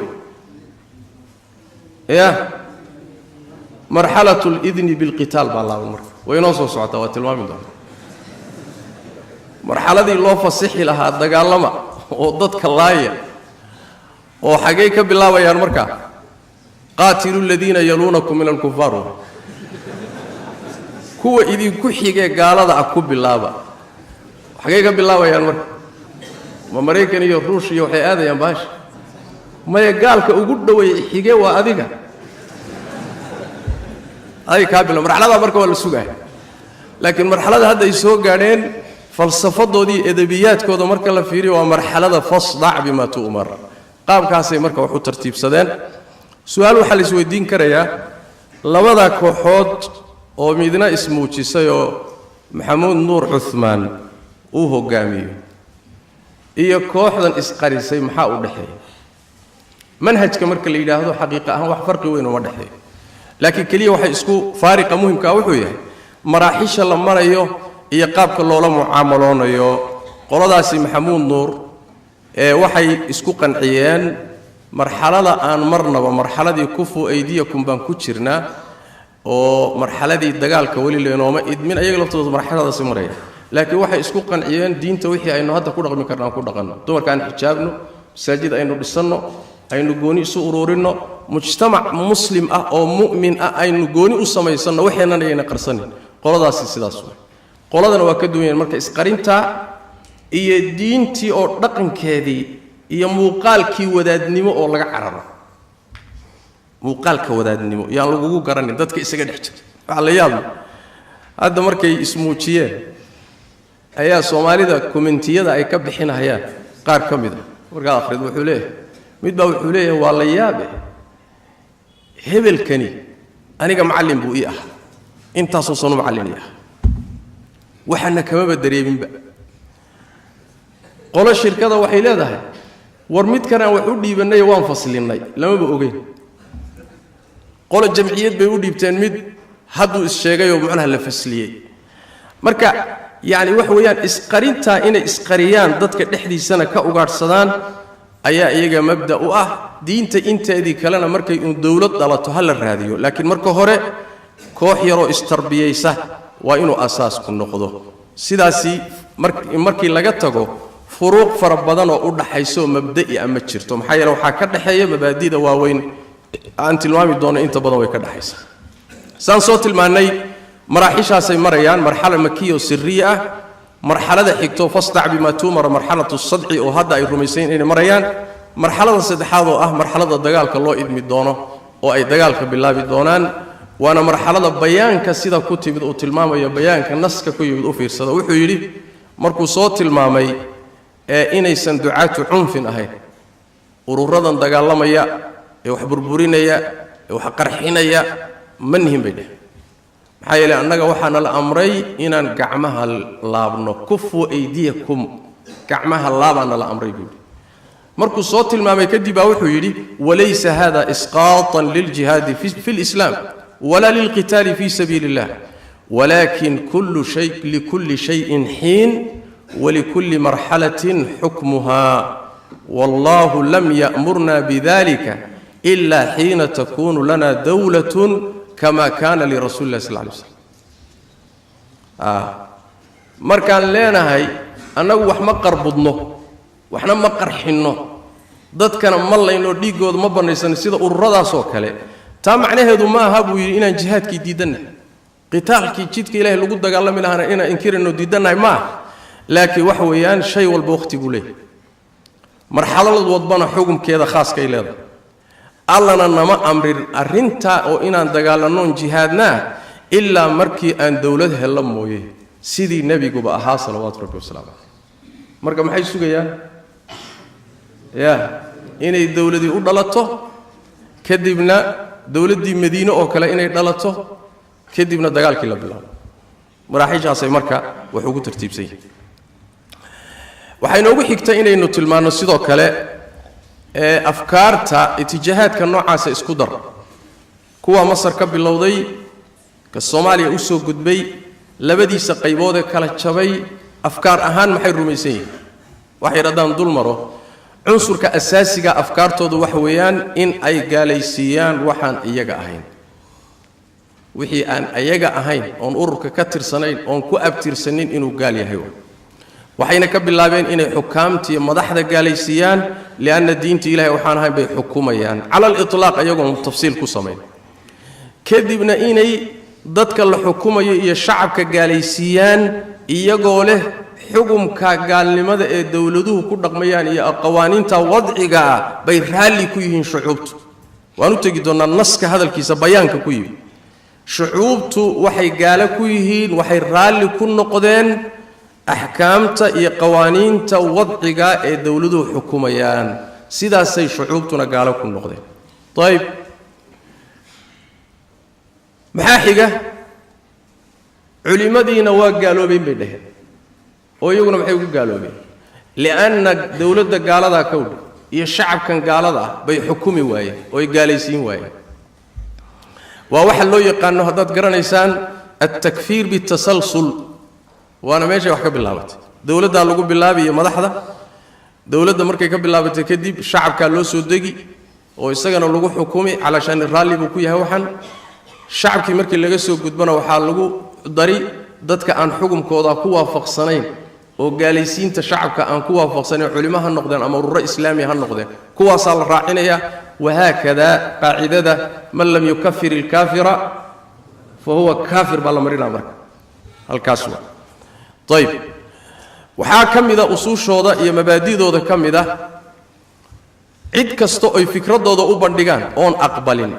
ya marxalat lidni bilqitaal baa laaban. Marka way inoo soo socotaa, waa tilmaami doonta marxaladii loo fasixi lahaa dagaalama oo dadka laaya, oo xaggay ka bilaabayaan markaa? Qaatilu aladiina yaluunakum min alkufaar, kuwa idinku xigee gaalada ah ku bilaaba. Xaggay ka bilaabayaan marka? Ma Maraykan iyo Ruush iyo waxay aadayaan baasha? Maya, gaalka ugu dhoweey xige waa adiga, adiga kaa bila. Marxaladaa marka waa la sugaaya, laakiin marxalada hadda ay soo gaadheen falsafadoodii edabiyaadkooda marka la fiiriyo waa marxalada fasdac bimaa tu'mar. Qaabkaasay marka wax u tartiibsadeen. Su-aal waxaa la isweydiin karayaa: labada kooxood oo midna ismuujisay oo Maxamuud Nuur Cuhmaan uu hogaamiyo iyo kooxdan isqarisay, maxaa u dhexeeya? Manhajka marka la yidhaahdo, xaqiiqa ahaan wax farqi weyn uma dhexeeyo, laakiin keliya waxay isku faariqa muhimkaa wuxuu yahay maraaxisha la marayo iyo qaabka loola mucaamaloonayo. Qoladaasi Maxamuud Nuur ee waxay isku qanciyeen marxalada aan marnaba, marxaladii kufu aydiyakum baan ku jirnaa, oo marxaladii dagaalka weli lenooma idmin. Ayaga laftooda marxaladaasi maraya, laakiin waxay isku qanciyeen diinta wixii aynu hadda ku dhaqmi karna aan ku dhaqanno, dumarka aan xijaabno, masaajid aynu dhisanno, aynu gooni isu ururinno, mujtamac muslim ah oo mu'min ah aynu gooni u samaysanno, waxeennan ayayna qarsanin. Qoladaasi sidaas way, qoladana waa ka duwan yahin. Marka isqarintaa iyo diintii oo dhaqankeedii iyo muuqaalkii wadaadnimo oo laga cararo, muuqaalka wadaadnimo yaan lagugu garanin, dadka isaga dhex jira. Waxaa la yaabla hadda markay ismuujiyeen ayaa Soomaalida commentiyada ay ka bixinayaan qaar ka mid a markaad akhrid, wuxuu leeyahay mid baa, wuxuu leeyahay: "Waa la yaabe, hebelkani aniga macallin buu ii ahaa, intaasoo sano macallin ii ah, waxaana kamaba dareeminba." Qolo shirkada waxay leedahay: "War midkan aan wax u dhiibannay waan faslinnay, lamaba ogeyn." Qolo jamciyad bay u dhiibteen, mid hadduu is-sheegayoo macnaha la fasliyey. Marka yacni waxa weeyaan isqarintaa inay isqariyaan, dadka dhexdiisana ka ugaadhsadaan ayaa iyaga mabda u ah. Diinta inteedii kalena markay uun dowlad dhalato ha la raadiyo, laakiin marka hore koox yaroo istarbiyaysa waa inuu asaasku noqdo. Sidaasi markii laga tago, furuuq fara badan oo u dhaxayso mabda'i a ma jirto. Maxaa yeele waxaa ka dhexeeya mabaadida waaweyn aan tilmaami doono, inta badan way ka dhexaysaa. Saan soo tilmaannay, maraaxishaasay marayaan: marxala makiya oo siriya ah, marxalada xigto fasdac bimaa tuumara, marxalatu sadci oo hadda ay rumaysayn inay marayaan, marxalada saddexaad oo ah marxalada dagaalka loo idmi doono oo ay dagaalka bilaabi doonaan, waana marxalada bayaanka sida ku timid uu tilmaamayo. Bayaanka naska ku yimid u fiirsada. Wuxuu yidhi markuu soo tilmaamay ee inaysan ducaatu cunfin ahayn, ururadan dagaalamaya ee wax burburinaya ee wax qarxinaya ma nihin bay dheh. Maxaa yeele annaga waxaana la amray inaan gacmaha laabno. "Kufu aydiyakum", gacmaha laabaana la amray buu yidhi. Markuu soo tilmaamay kadib baa wuxuu yidhi: "Walaysa hada isqaatan liljihaadi fi lislaam wala lilqitaali fi sabiili illah, walakin kullu shay likulli shayin xiin walikulli marxalatin xukmuha, wallahu lam ya'murna bidalika ila xiina takunu lana dawlatun kama kana lirasuli illah sal lay slam." Markaan leenahay annagu wax ma qarbudno, waxna ma qarxinno, dadkana ma laynoo, dhiiggooda ma bannaysano sida ururadaasoo kale, taa macnaheedu ma aha buu yidhi inaan jihaadkii diidannahay, qitaalkii jidka Ilahay lagu dagaalami lahaana inaan inkirayno, diidannahay ma aha. Laakiin waxa weeyaan shay walba waqti buu leeyahay, marxalad wadbana xukumkeeda khaaskay leedahay. Allana nama amrin arrintaa oo inaan dagaalannoon jihaadnaa ilaa markii aan dowlad hello mooye, sidii nebiguba ahaa salawaatu rabbi wasalaamu caleyh. Marka maxay sugayaan? Ya inay dowladii u dhalato, kadibna dowladdii Madiine oo kale inay dhalato, kadibna dagaalkii la bilaabo. Maraaxiishaasay marka wax ugu tartiibsan yihin. Waxay noogu xigtay inaynu tilmaanno sidoo kale ee afkaarta itijaahaadka noocaasa isku dar, kuwa Masar ka bilowday, ka Soomaaliya u soo gudbay, labadiisa qaybood ee kala jabay, afkaar ahaan maxay rumaysan yihiin? Waxay haddaan dul maro cunsurka asaasiga afkaartoodu waxa weeyaan in ay gaalaysiiyaan waxaan iyaga ahayn, wixii aan iyaga ahayn, oon ururka ka tirsanayn, oon ku abtirsanin, inuu gaal yahay. Waxayna ka bilaabeen inay xukaamtiiyo madaxda gaalaysiiyaan, lianna diinta Ilahay waxaan ahayn bay xukumayaan cala alitlaaq, iyagoon tafsiil ku samayn. Kadibna inay dadka la xukumayo iyo shacabka gaalaysiiyaan, iyagoo leh xukumka gaalnimada ee dowladuhu ku dhaqmayaan iyo qawaaniinta wadciga ah bay raalli ku yihiin shucuubtu. Waan u tegi doonnaa naska hadalkiisa bayaanka ku yimi. Shucuubtu waxay gaalo ku yihiin, waxay raalli ku noqdeen axkaamta iyo qawaaniinta wadciga ee dowladuhu xukumayaan, sidaasay shucuubtuna gaalo ku noqdeen. Ayib, maxaa xiga? Culimmadiina waa gaaloobeen bay dhaheen, oo iyaguna maxay ugu gaaloobeen? Lianna dowladda gaaladaa kowdha iyo shacabkan gaalada ah bay xukumi waayeen oo ay gaalaysiin waayeen. Waa waxa loo yaqaano, haddaad garanaysaan, altakfiir bitasalsul. Waana meeshay wax ka bilaabatay. Dowladdaa lagu bilaabiyo madaxda dowladda, markay ka bilaabatay kadib shacabkaa loo soo degi oo isagana lagu xukumi calaashaani raalli buu ku yahay waxan. Shacabkii markii laga soo gudbana, waxaa lagu dari dadka aan xukumkooda ku waafaqsanayn oo gaalaysiinta shacabka aan ku waafaqsanayn, culimo ha noqdeen ama ururo islaami ha noqdeen, kuwaasaa la raacinayaa. Wahaakadaa qaacidada man lam yukafir ilkaafira fa huwa kaafir baa la marinaa. Marka halkaas waa. Ayib, waxaa ka mida usuushooda iyo mabaadidooda ka mid ah, cid kasta oy fikradooda u bandhigaan oon aqbalin,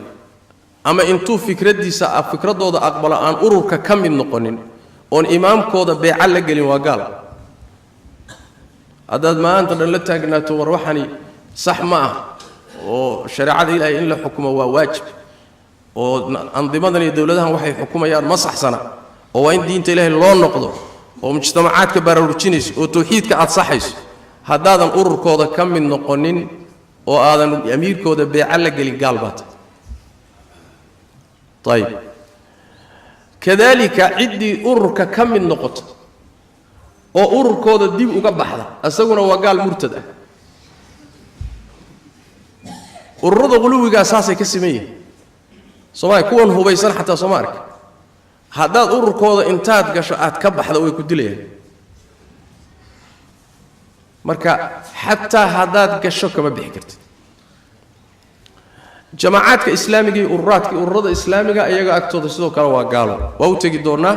ama intuu fikraddiisa fikradooda aqbalo aan ururka ka mid noqonin, oon imaamkooda beeca la gelin, waa gaal. Haddaad maanta dhan la taagnaato war waxani sax ma ah oo shareecada Ilaahay in la xukumo waa waajib, oo andimadan iyo dowladahan waxay xukumayaan ma saxsana, oo waa in diinta Ilaahay loo noqdo, oo mujtamacaadka baraarujinayso oo tawxiidka aad saxayso, haddaadan ururkooda ka mid noqonin oo aadan amiirkooda beeca la gelin, gaal baa tahay. Ayib, kadaalika ciddii ururka ka mid noqoto oo ururkooda dib uga baxda, isaguna waa gaal murtad ah. Ururada quluwigaa saasay ka siman yihiin. Soomaaliya kuwan hubaysan xataa sooma arka, haddaad ururkooda intaad gasho aad ka baxda, way ku dilayaan. Marka xataa haddaad gasho kama bixi kartid. Jamacaadka islaamiga iyo ururaadka, ururada islaamiga iyaga agtooda sidoo kale waa gaalo. Waa u tegi doonnaa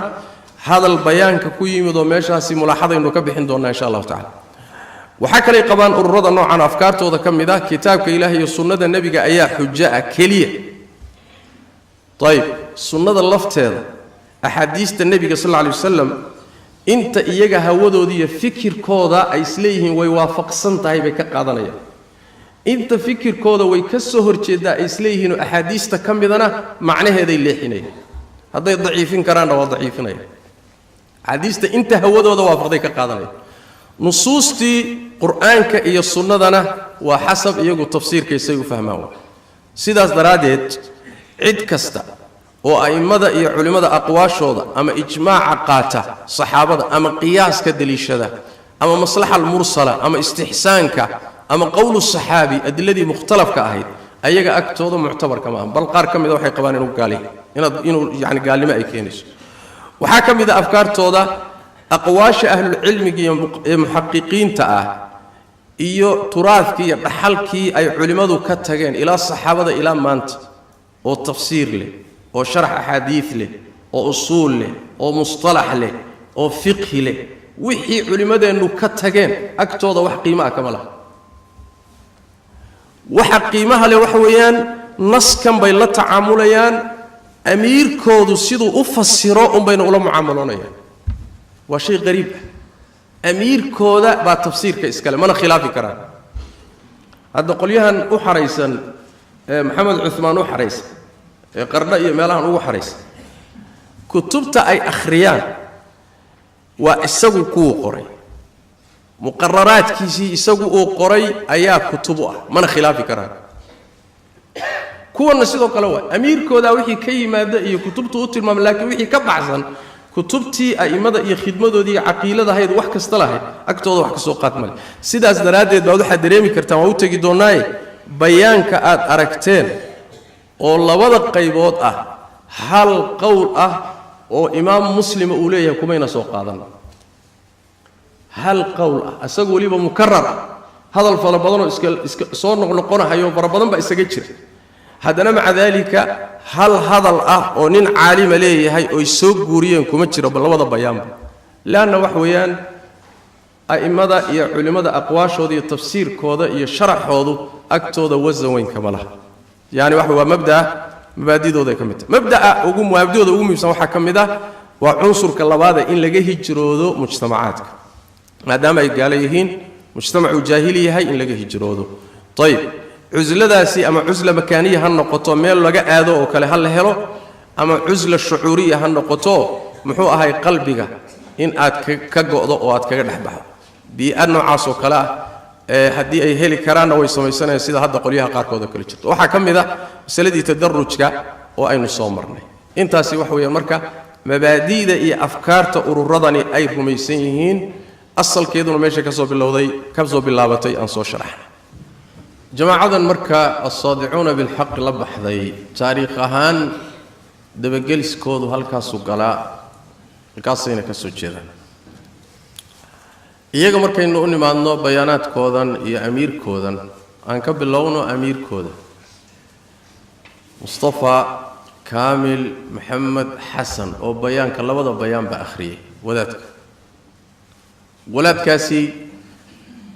hadal bayaanka ku yimid oo meeshaasi mulaaxadaynu ka bixin doonnaa insha Allahu tacala. Waxaa kalay qabaan ururada noocan, afkaartooda ka mid ah, kitaabka Ilaah iyo sunnada Nebiga ayaa xujo ah keliya. Ayib, sunnada lafteeda, axaadiista Nebiga sal alla alay wasalam, inta iyaga hawadooda iyo fikirkooda ay isleeyihiin way waafaqsan tahay bay ka qaadanayaan, inta fikirkooda way ka soo horjeeddaa ay isleeyihiinoo axaadiista ka midana macnaheeday leexinayaan. Hadday daciifin karaanna waa daciifinayaan. Axaadiista inta hawadooda waafaqday ka qaadanaya, nusuustii Qur-aanka iyo sunnadana waa xasab iyagu tafsiirkaysay u fahmaan. Waa sidaas daraaddeed cid kasta oo a'immada iyo culimmada aqwaashooda ama ijmaaca qaata saxaabada, ama qiyaaska deliishada, ama maslaxa almursala, ama istixsaanka, ama qowlu saxaabi, adiladii mukhtalafka ahayd, ayaga agtooda muctabarka maaha. Bal qaar ka mida waxay qabaan inuu gaali inaad inuu yani gaalnimo ay keenayso. Waxaa ka mid a afkaartooda aqwaasha ahlulcilmiga iyo ee muxaqiqiinta ah iyo turaadkii iyo dhaxalkii ay culimmadu ka tageen ilaa saxaabada ilaa maanta, oo tafsiir leh, oo sharax axaadiid leh, oo usuul leh, oo mustalax leh, oo fiqhi leh, wixii culimmadeennu ka tageen agtooda wax qiimo ah kama laha. Waxa qiimaha leh waxa weeyaan naskan bay la tacaamulayaan, amiirkoodu siduu u fasiro unbayna ula mucaamaloonayaan. Waa shay qariib ah. Amiirkooda baa tafsiirka iskale, mana khilaafi karaan. Hadda qolyahan u xaraysan ee Maxamed Cumaan u xaraysan ee Qardho iyo meelahan ugu xaraysan, kutubta ay akhriyaan Waa isagu kuwuu qoray, muqararaadkiisii isagu uu qoray ayaa kutub u ah, mana khilaafi karaan. Kuwanna sidoo kale waa amiirkoodaa wixii ka yimaada iyo kutubtu u tilmaamay, laakiin wixii ka baxsan kutubtii a'immada iyo khidmadoodii iyo caqiiladahayd, wax kasta lahayd, agtooda wax ka soo qaad male. Sidaas daraaddeed baad waxaad dareemi kartaan, waa u tegi doonnaaye, bayaanka aad aragteen oo labada qaybood ah, hal qowl ah oo imaam Muslima uu leeyahay kumayna soo qaadan. Hal qowl ah, isagu weliba mukarar ah, hadal fara badanoo iska soo noqnoqonahayo fara badan baa isaga jira. Haddana maca daalika, hal hadal ah oo nin caalima leeyahay oy soo guuriyeen kuma jiro labada bayaanba, leanna wax weeyaan a'immada iyo culimmada aqwaashooda iyo tafsiirkooda iyo sharaxoodu agtooda wasan weyn kama laha. Yani waxa waa mabdaa mabaadidooday ka mid tahay. Mabda'a ugu mabaadidooda ugu muhiimsan waxaa ka mid ah, waa cunsurka labaada, in laga hijroodo mujtamacaadka, maadaama ay gaalo yihiin, mujtamacuu jaahili yahay, in laga hijroodo. Ayib, cusladaasi ama cusla makaaniya ha noqoto, meel laga aado oo kale ha la helo, ama cusla shucuuriya ha noqoto, muxuu ahay, qalbiga in aad ka go'do oo aad kaga dhex baxdo bii'ad noocaas oo kale ah. Haddii ay heli karaanna way samaysanayaan, sida hadda qolyaha qaarkood oo kale jirto. Waxaa ka mid a masaladii tadarujka oo aynu soo marnay. Intaasi waxa weeyaan marka mabaadi'da iyo afkaarta ururadani ay rumaysan yihiin, asalkeeduna meesha ka soo bilowday, ka soo bilaabatay, aan soo sharaxnay. Jamaacadan marka Alsaadicuuna Bilxaq la baxday, taariikh ahaan dabageliskoodu halkaasuu galaa, halkaasayna ka soo jeedaan. Iyaga markaynu u nimaadno, bayaanaadkoodan iyo amiirkoodan aan ka bilowno. Amiirkooda Mustafa Kaamil Maxamed Xasan oo bayaanka, labada bayaanba akhriyay, wadaadka, wadaadkaasi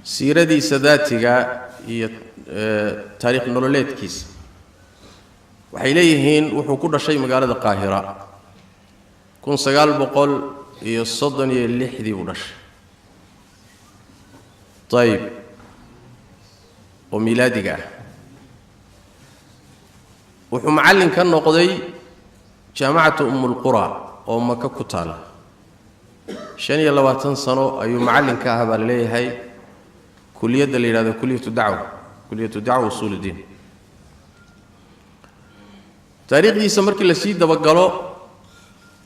siiradiisa daatiga iyo taariikh nololeedkiisa, waxay leeyihiin wuxuu ku dhashay magaalada Qaahira, 1936dii buu dhashay, ayib, oo miilaadiga ah. Wuxuu macallin ka noqday Jaamacatu Umulqura oo Maka ku taala. 25 sano ayuu macallin ka ah baa la leeyahay, kuliyadda la yidhahdo kuliyatu dacwa, kuliyatu dacwa usuul iddiin. Taariikhdiisa markii lasii dabagalo,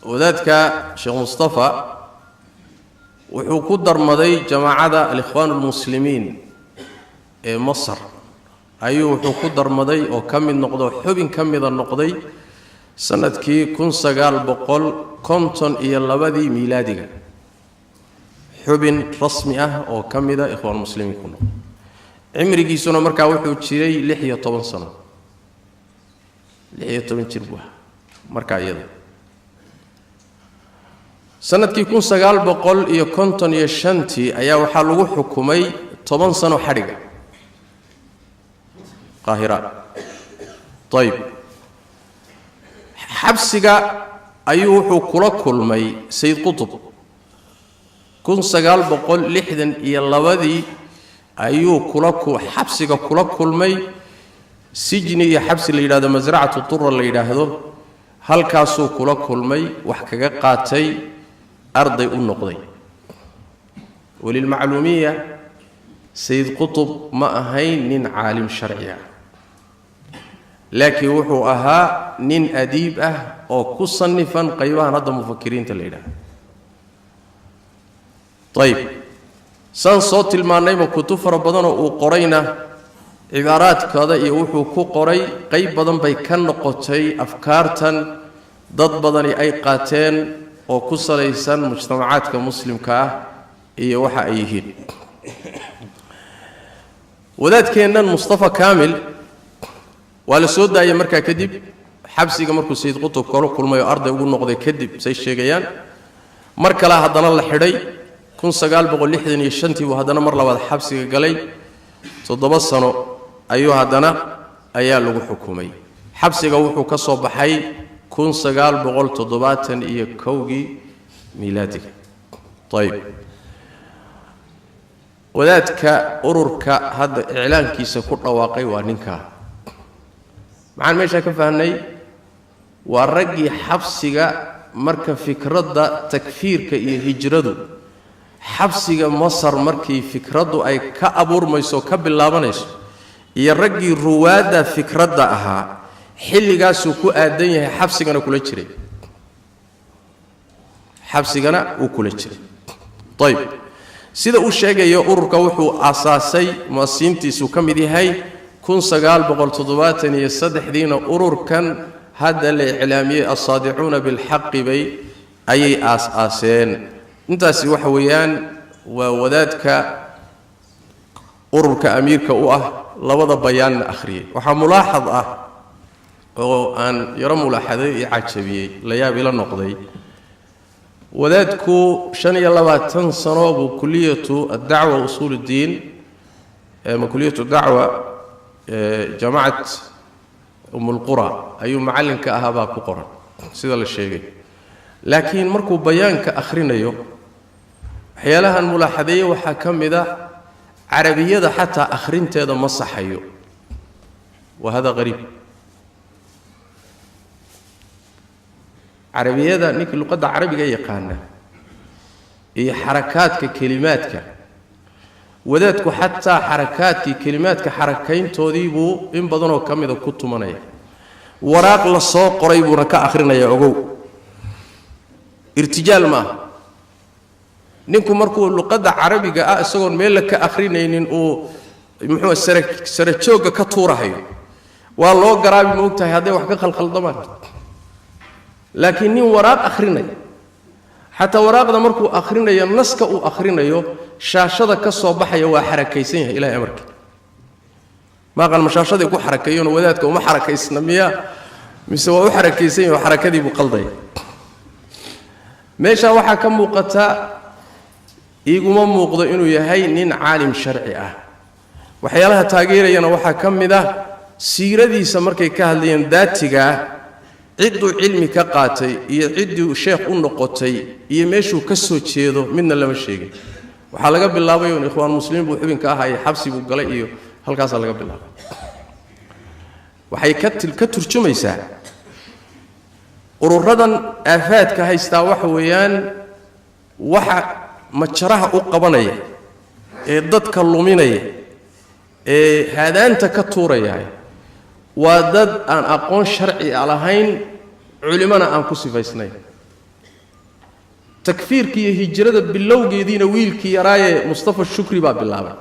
wadaadka Sheekh Mustafa wuxuu ku darmaday jamaacada Alikhwaan Almuslimiin ee Masar ayuu wuxuu ku darmaday oo ka mid noqdo, xubin ka mida noqday, sanadkii 1952dii miilaadiga. Xubin rasmi ah oo ka mida Ikhwaan Muslimiin ku noqday. Cimrigiisuna markaa wuxuu jiray 16 sano, 16 jir buu ahaa markaa iyada. Sanadkii 1955tii ayaa waxaa lagu xukumay 10 sano xadhiga Qaahira. Ayib, xabsiga ayuu wuxuu kula kulmay Sayid Qutub. 1962dii ayuu kula xabsiga kula kulmay, sijni iyo xabsi la yidhahdo Masracatu Tura la yidhaahdo, halkaasuu kula kulmay, wax kaga qaatay, arday u noqday. Walilmacluumiya, Sayid Qutub ma ahayn nin caalim sharci ah, laakiin wuxuu ahaa nin adiib ah oo ku sannifan qaybahan hadda mufakiriinta la yidhahdo. Ayib, saan soo tilmaannayba, kutub fara badanoo uu qorayna cibaaraadkooda iyo wuxuu ku qoray qayb badan bay ka noqotay afkaartan dad badani ay qaateen oo ku salaysan mujtamacaadka muslimka ah iyo waxa ay yihiin. Wadaadkeennan Mustafa Kaamil waa la soo daayay markaa kadib, xabsiga markuu Sayid Qutub kala kulmay oo arday ugu noqday kadib, say sheegayaan. Mar kale haddana la xidhay, 1965tii buu haddana mar labaad xabsiga galay. 7 sano ayuu haddana ayaa lagu xukumay. Xabsiga wuxuu ka soo baxay 1971kii miilaadiga. Ayib, wadaadka ururka hadda iclaankiisa ku dhawaaqay waa ninkaa. Maxaan meeshaa ka fahnay? Waa raggii xabsiga Marka fikradda takfiirka iyo hijradu xabsiga Masar markii fikraddu ay ka abuurmayso, ka bilaabanayso, iyo raggii ruwaadda fikradda ahaa xilligaasuu ku aadan yahay, xabsigana kula jiray, xabsigana uu kula jiray. Ayib, sida uu sheegayo ururka wuxuu aasaasay, mu'asisiintiisuu ka mid yahay, 1973diina ururkan hadda la iclaamiyey Alsaadicuuna Bilxaqi bay ayay aas-aaseen. Intaasi waxa weeyaan waa wadaadka ururka amiirka u ah, labada bayaanna akhriyey. Waxaa mulaaxad ah oo aan yaro mulaaxaday iyo cajabiyey, la yaab ila noqday, wadaadku 25 sano buu kuliyatu addacwa usuul uddiin ama kuliyatu dacwa jaamacat Umulqura ayuu macallinka ahaa baa ku qoran sida la sheegay. Laakiin markuu bayaanka akhrinayo, waxyaalahan mulaaxadeeye waxaa ka mid a carabiyada xataa akhrinteeda ma saxayo. Wa hada qariib. Carabiyada ninkii luqadda carabiga yaqaana iyo xarakaadka kelimaadka, wadaadku xataa xarakaadkii kelimaadka xarakayntoodii buu in badanoo ka mida ku tumanaya. Waraaq la soo qoray buuna ka akhrinayaa. Ogow, irtijaal maaha. Ninku markuu luqadda carabiga ah isagoon meel la ka akhrinaynin uu muxuu sara sara joogga ka tuurahayo, waa loo garaabi, ma ogtahay, hadday wax ka khalkhaldamaan. Laakiin nin waraaq akhrinaya, xataa waraaqda markuu akhrinayo, naska uu akhrinayo shaashada ka soo baxaya waa xarakaysan yahay. Ilahay amarkii maaqan, ma shaashaday ku xarakeeyona wadaadka uma xarakaysna miya, mise waa u xarakaysan yahay oo xarakadii buu qaldaya? Meeshaa waxaa ka muuqata, iiguma muuqdo inuu yahay nin caalim sharci ah. Waxyaalaha taageerayana waxaa ka mid ah siiradiisa markay ka hadlayeen daatigaa, cidduu cilmi ka qaatay iyo cidduu sheekh u noqotay iyo meeshuu ka soo jeedo midna lama sheegin. Waxaa laga bilaabay un Ikhwaan Muslimiin buu xubinka ahaa iyo xabsi buu galay iyo halkaasaa laga bilaabay. Waxay ka turjumaysaa ururadan aafaadka haystaa waxa weeyaan waxa majaraha u qabanaya ee dadka luminaya ee haadaanta ka tuuraya waa dad aan aqoon sharci a lahayn, culimana aan ku sifaysnayn. Takfiirka iyo hijrada bilowgeediina wiilkii yaraaye Mustafa Shukri baa bilaabay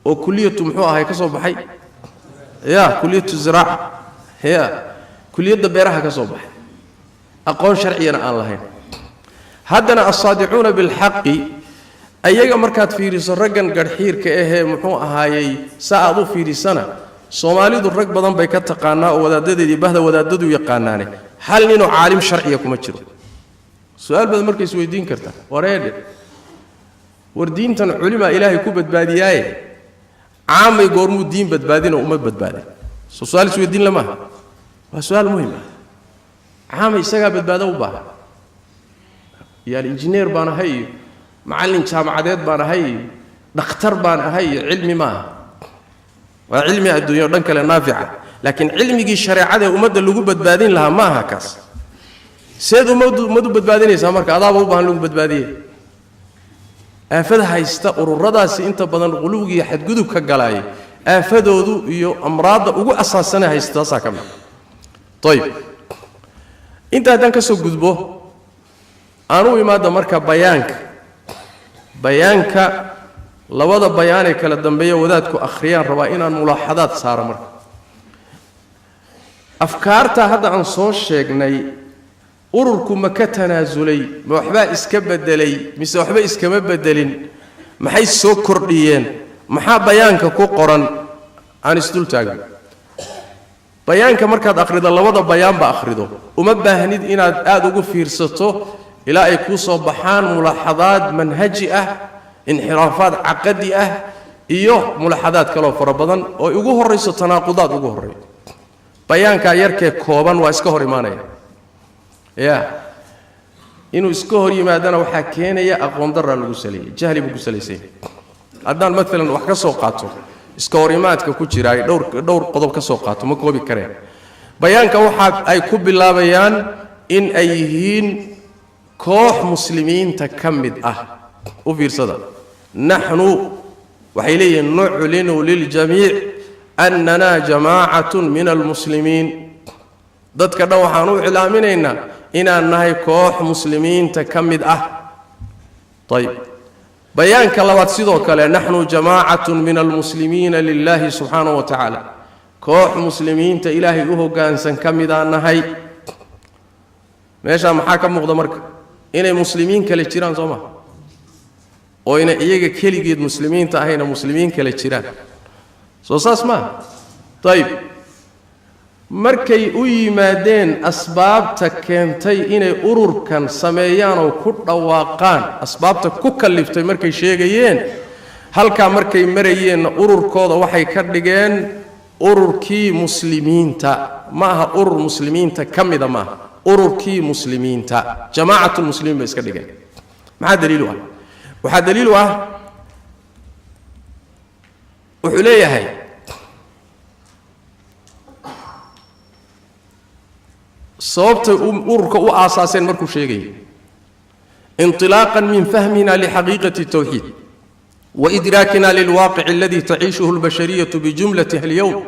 oo kuliyatu muxuu ahay ka soo baxay, ya kuliyatu ziraaca, ya kuliyadda beeraha ka soo baxay, aqoon sharcigana aan lahayn. Haddana Alsaadicuuna Bilxaqi ayaga markaad fiiriso, raggan garxiirka ahee muxuu ahaayey, saa aad u fiirisana, Soomaalidu rag badan bay ka taqaanaa oo wadaadadeedii bahda wadaadadu yaqaanaane, hal ninoo caalim sharciya kuma jiro. Su-aal baad marka isweydiin kartaa: wareedhe, war diintan culimaa Ilaahay ku badbaadiyaaye, caamay goormuu diin badbaadinoo uma badbaadin? Soo su-aal isweydiin lamaaha? Waa su-aal muhim ah. Caamay isagaa badbaado u baahan. Yaani injineer baan ahay iyo macallin jaamacadeed baan ahay iyo dhakhtar baan ahay iyo cilmi maaha. Waa cilmi adduunya o dhan kale naafica, laakiin cilmigii shareecada ee ummadda lagu badbaadin lahaa ma aha kaas. Seed ummad u badbaadinaysaa marka adaaba u baahan lagu badbaadiye? Aafada haysta ururadaasi inta badan quluwgiiyo xadgudubka galaaya, aafadoodu iyo amraadda ugu asaasana haysta taasaa ka mid. Ayib, inta haddaan ka soo gudbo, aan u imaadda marka bayaanka. Bayaanka, labada bayaanee kala dambeeya wadaadku akhriyaan rabaa inaan mulaaxadaad saaro. Marka afkaarta hadda aan soo sheegnay, ururku ma ka tanaasulay? Ma waxbaa iska beddelay mise waxba iskama beddelin? Maxay soo kordhiyeen? Maxaa bayaanka ku qoran? Aan isdul taagno. Bayaanka markaad akhrido, labada bayaanba akhrido, uma baahnid inaad aada ugu fiirsato ilaa ay kuu soo baxaan mulaaxadaad manhaji ah, inxiraafaad caqadi ah iyo mulaaxadaad kaloo fara badan oo ugu horrayso tanaaqudaad ugu horreeyo. Bayaankaa yarkee kooban waa iska hor imaanaya. Ya inuu iska hor yimaadana waxaa keenaya aqoon daraa lagu saleeyey, jahli buu ku salaysanya. Haddaan maalan wax ka soo qaato iska hor imaadka ku jira, ay dhowr dhowr qodob ka soo qaato, ma koobi kareen. Bayaanka waxa ay ku bilaabayaan In ay yihiin koox muslimiinta ka mid ah. U fiirsada, naxnu waxay leeyihiin nuclinu liljamiic annana jamaacatun min almuslimiin. Dadka dhan waxaan u iclaaminaynaa inaan nahay koox muslimiinta ka mid ah. Ayib, bayaanka labaad sidoo kale, naxnu jamaacatun min almuslimiina lilahi subxaanahu wa tacaala, koox muslimiinta Ilaahay u hoggaansan ka midaan nahay. Meeshaa maxaa ka muuqda marka? Inay muslimiin kale jiraan, soo maha? Oo ina iyaga keligeed muslimiinta ahayna, muslimiin kale jiraan, soo saas maaha? Ayib, markay u yimaadeen asbaabta keentay inay ururkan sameeyaan oo ku dhawaaqaan, asbaabta ku kalliftay markay sheegayeen, halkaa markay marayeenna, ururkooda waxay ka dhigeen ururkii muslimiinta. Ma aha urur muslimiinta ka mida, maaha ururkii muslimiinta, jamaacatulmuslimiin bay iska dhigeen. Maxaa daliil u ah? Waxaa daliil u ah, wuxuu leeyahay sababtay ururka u aasaaseen markuu sheegayay: inطilaaqan min fahmina lixaqiiqati الtawxiid وإدراكنا للواقع الذي تعيشه البشرية بجملتها اليوم،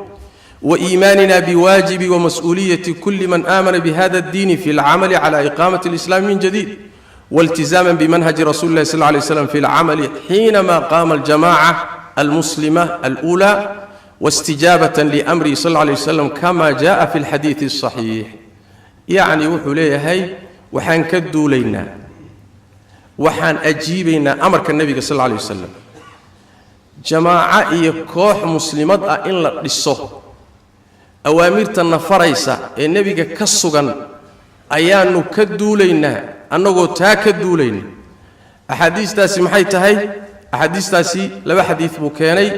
وإيماننا بواجب ومسؤولية كل من آمن بهذا الدين في العمل على إقامة الإسلام من جديد، والتزاما بمنهج رسول الله صلى الله عليه وسلم في العمل حينما قام الجماعة المسلمة الأولى، واستجابة لأمره صلى الله عليه وسلم كما جاء في الحديث الصحيح. يعني wuxuu leeyahay, waxaan ka duulaynaa, waxaan ajiibaynaa amarka Nebiga sal alla alay wasalam, jamaaco iyo koox muslimad ah in la dhiso. Awaamirta na faraysa ee Nebiga ka sugan ayaannu ka duulaynaa. Annagoo taa ka duulayna, axaadiistaasi maxay tahay? Axaadiistaasi laba xadiid buu keenay.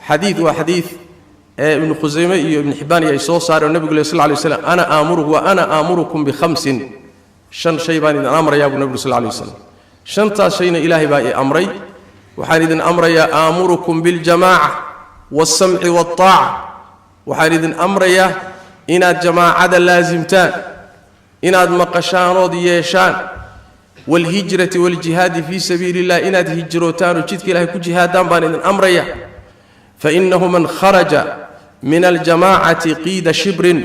Xadiid waa xadiid ee Ibnu Khusayme iyo Ibnu Xibbaan iyo ay soo saareen oo Nebigu leh sal lay slam: ana aamuru wa ana aamurukum bikhamsin, shan shay baan idin amrayaa buu Nebigu sal lay waslam. Shantaas shayna Ilaahay baa i amray. Waxaan idin amrayaa, aamurukum biاljamaaca wاlsamci wاlطaaca, waxaan idin amrayaa inaad jamaacada laasimtaan, inaad maqashaanood yeeshaan, wاlhijrati wاljihaadi fii sabiili اllah, inaad hijrootaan oo jidka Ilahay ku jihaadaan baan idin amraya. Fainahu man kharaja min aljamaacati qiida shibrin,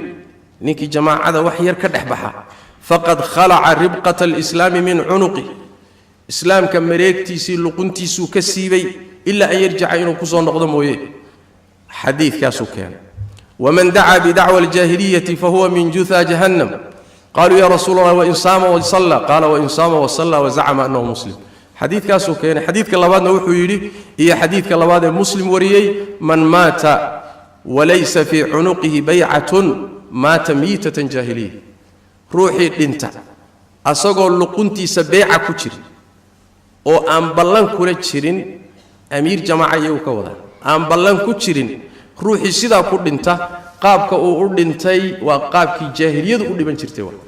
ninkii jamaacada wax yar ka dhex baxa, faqad khalaca ribqata alislaami min cunuqi, islaamka mareegtiisii luquntiisuu ka siibay, ilaa an yarjica, inuu kusoo noqdo mooye. Xadiidkaasuu keenay. Waman dacaa bidacwa aljaahiliyati fahuwa min jutha jahannam. Qaluu ya rasuul Allah, wain saama wasalla? Qaala, wain saama wasalla wazacama annahu muslim. Xadiidkaasuu keenay. Xadiidka labaadna wuxuu yidhi, iyo xadiidka labaad ee Muslim wariyey: man maata walaysa fii cunuqihi baycatun maata miitatan jaahiliya. Ruuxii dhinta asagoo luquntiisa beeca ku jira oo aan ballan kula jirin amiir jamaaca, iyagu ka wadaa, aan ballan ku jirin, ruuxii sidaa ku dhinta, qaabka uu u dhintay waa qaabkii jaahiliyadu u dhiban jirtay. Waa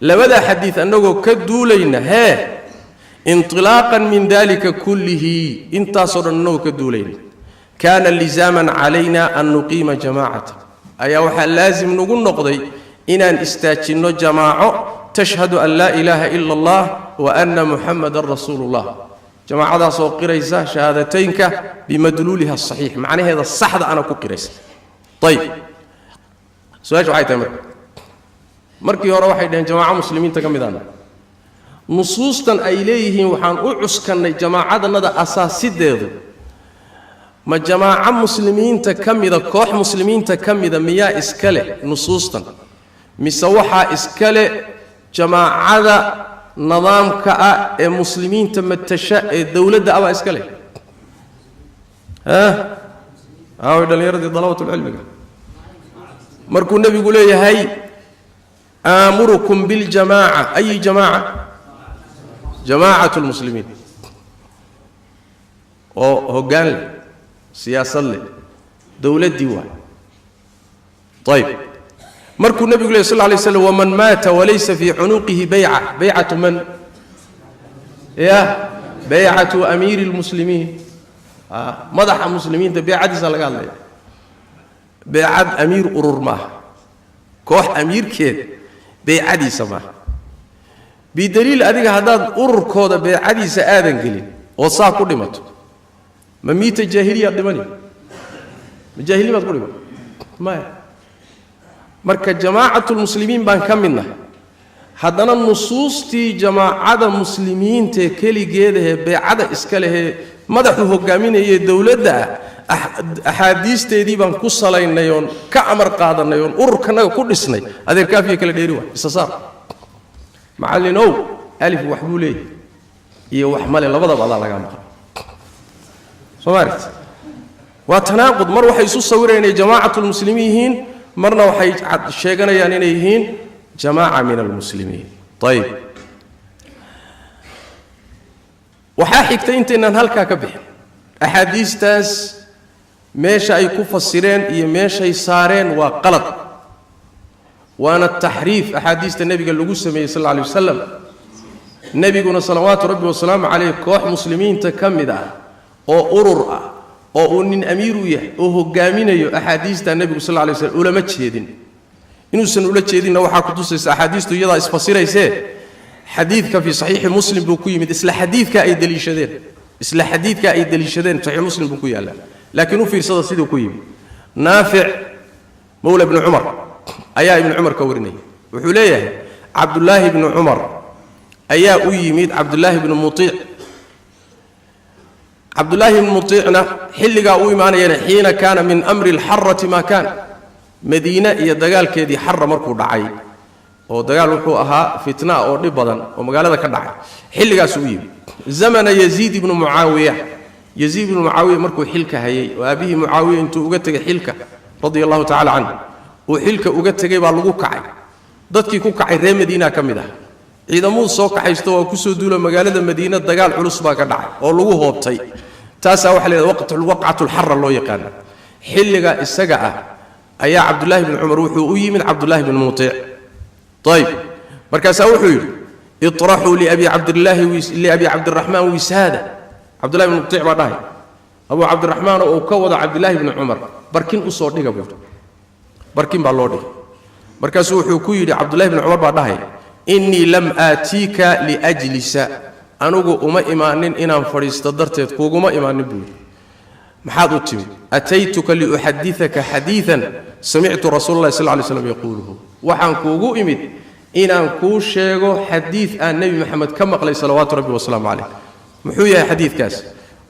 labadaa xadiid. Annagoo ka duulayna hee, inطilaaqan min dalika kullihi, intaasoo dhan annagoo ka duulayna, kaana lizaaman calayna an nuqiima jamaacata, ayaa waxaa laasim nagu noqday inaan istaajinno jamaaco, tashhadu an laa ilaaha ila allah wa anna muxamadan rasuulu llah, jamaacadaasoo qiraysa shahaadateynka bimadluuliha asaxiix, macnaheeda saxda ana ku qiraysa. Ayib, su-aasha waxay tahay marka, markii hore waxay dhaheen jamaaco muslimiinta ka mid aana. Nusuustan ay leeyihiin waxaan u cuskannay jamaacadanada asaasideedu, ma jamaaco muslimiinta ka mida, koox muslimiinta ka mida miyaa iska leh nusuustan, mise waxaa iska leh jamaacada nidaamka ah ee muslimiinta matasha ee dowladda abaa iska leh? Aaway dhallinyaradii dalabatulcilmiga? Markuu Nebigu leeyahay aamurukum biاljamaaca, ayi jamaaca? Jamaacat lmuslimiin oo hoggaan leh, siyaasad leh, dowladdii waay. Ayib, markuu nebigu ley sal lla lay slam waman maata walaysa fii cunuqihi bayca, baycatu man? Ya, baycatu amiiri lmuslimiin, madaxa muslimiinta beecadiisa laga hadlaya. Beecad amiir urur maaha, koox amiirkeed Beycadiisa maaha. Bidaliil adiga haddaad ururkooda beycadiisa aadan gelin oo saa ku dhimato, ma miita jaahiliyaad dhimani? Ma jaahilimaad ku dhiman? Maya. Marka jamaacatulmuslimiin baan ka midnahay, haddana nusuustii jamaacada muslimiintaee keligeedahee beycada iska lehee madaxu hogaaminayee dowladda ah, axaadiisteedii baan ku salaynay oon ka amar qaadanay oon ururkanaga ku dhisnay. Adeerkaafiya kala dheeri waa isa saar. Macallinow, alif wax buu leeyahy iyo wax male, labadaba adaa lagaa maqla. Soo ma aragti? Waa tanaaqud. Mar waxay isu sawirayaan inay jamaacatulmuslimiin yihiin, marna waxay sheeganayaan inay yihiin jamaaca min almuslimiin. Ayib, waxaa xigtay intaynaan halkaa ka bixin axaadiistaas meesha ay ku fasireen iyo meeshay saareen waa qalad, waana taxriif axaadiista nebiga lagu sameeyey sal alla alay wasalam. Nebiguna salawaatu rabbi wasalaamu caleyh koox muslimiinta ka mid ah oo urur ah oo uu nin amiir u yahay oo hogaaminayo axaadiistaa nebigu sal alla alay slam ulama jeedin. Inuusan ula jeedinna waxaa ku tusaysa axaadiistu iyadaa isfasiraysee. Xadiidka fii saxiixi Muslim buu ku yimid, isla xadiidka ay deliishadeen, isla xadiidka ay deliishadeen Saxiix Muslim buu ku yaallaa. Laakiin u fiirsada siduu ku yimid. Naafic mowla ibni Cumar ayaa Ibni Cumar ka warinaya. Wuxuu leeyahay, Cabdullaahi ibnu Cumar ayaa u yimid Cabdullaahi ibnu Muiic. Cabdullaahi ibnu Muiicna xilligaa u imaanayana xiina kaana min amri alxarati maa kaan, Madiine iyo dagaalkeedii Xarra markuu dhacay, oo dagaal wuxuu ahaa fitna oo dhib badan oo magaalada ka dhacay, xilligaasuu u yimid. Zamana Yaziid ibnu Mucaawiya, Yaziid ibnu Mucaawiya markuu xilka hayay oo aabbihii Mucaawiya intuu uga tegay xilka radia allahu tacala canhu, uu xilka uga tegay baa lagu kacay. Dadkii ku kacay reer Madiina ka mid ah. Ciidamuu soo kaxaysto, waa kusoo duula magaalada Madiina. Dagaal culus baa ka dhacay oo lagu hoobtay. Taasaa waxa la yidhahda waqcatulxarra loo yaqaana. Xilliga isaga ah ayaa Cabdullaahi bni Cumar wuxuu u yimid Cabdullaahi bni Muiic. Ayib, markaasaa wuxuu yidhi: iطraxuu liabi cabdillaahi, liabi Cabdiraxmaan wisaada. Cabdullahi bni Muiic baa dhahay, Abuu Cabdiraxmaan oo uu ka wado Cabdillaahi bni Cumar, barkin usoo dhiga buu yidhi. Barkin baa loo dhigay. Markaasuu wuxuu ku yidhi, Cabdullahi bni Cumar baa dhahay: innii lam aatiika liajlisa, anugu uma imaanin inaan fadhiisto darteed kuuguma imaanin buu yidhi. Maxaad u timid? Ataytuka liuxadiaka xadiian samictu rasuula allahi sal ly slam yaquuluhu. Waxaan kuugu imid inaan kuu sheego xadiid aan Nebi Maxamed ka maqlay salawaatu rabbi wasalaamu caleyh. Muxuu yahay xadiidkaas?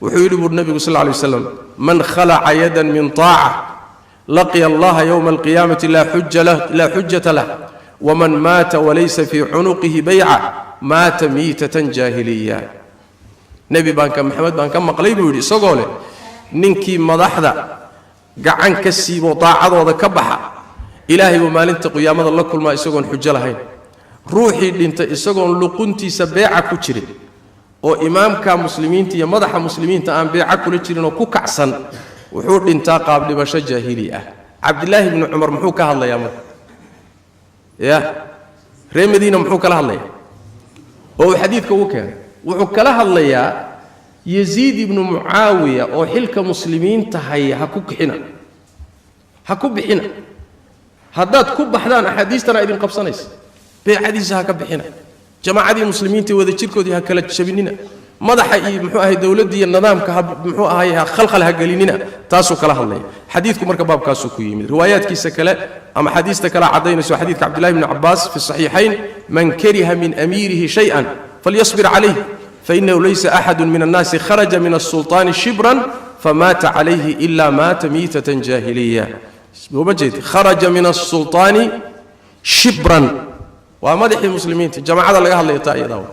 Wuxuu yidhi buuri nebigu sal lay waslam: man khalaca yadan min taaca laqiya allaha yowma alqiyaamati laa xujata lah, waman maata walaysa fii cunuqihi bayca maata miitatan jaahiliya. Nebi baan ka Maxamed baan ka maqlay buu yidhi isagoo leh: ninkii madaxda gacan ka siiboo daacadooda ka baxa, Ilaahay buu maalinta qiyaamada la kulmaa isagoon xujo lahayn. Ruuxii dhintay isagoon luquntiisa beeca ku jirin, oo imaamka muslimiinta iyo madaxa muslimiinta aan beeca kula jirin oo ku kacsan, wuxuu dhintaa qaabdhimasho jaahili ah. Cabdilaahi bni Cumar muxuu ka hadlayaa marka? Ya reer Madiina muxuu kala hadlayaa oo uu xadiidka ugu keenay? Wuxuu kala hadlayaa Yaziid ibnu Mucaawiya oo xilka muslimiinta haya. Ha ku kixina, ha ku bixina. Haddaad ku baxdaan, axaadiistana idin qabsanaysa. Beecadiisa ha ka bixina, jamaacadii muslimiinta wada jirkoodii ha kala jabinina, madaxa iyo muxuu ahay dowladdii iyo nidaamka ha muxuu ahay ha khalkhal ha gelinina. Taasuu kala hadlaya xadiidku. Marka baabkaasuu ku yimid. Riwaayaadkiisa kale ama xadiista kale caddaynayso, xadiidka Cabdillahi bni Cabbaas fi saxiixayn: man kariha min amiirihi shay-an falyasbir calayh, fainahu laysa axadu min annaasi kharaja min asulطaani shibran famaata calayhi ila maata miitatan jaahiliya. Sooma jeed? Kharaja min asulطaani shibran waa madaxii muslimiinta. Jamaacada laga hadlaya taa iyadaa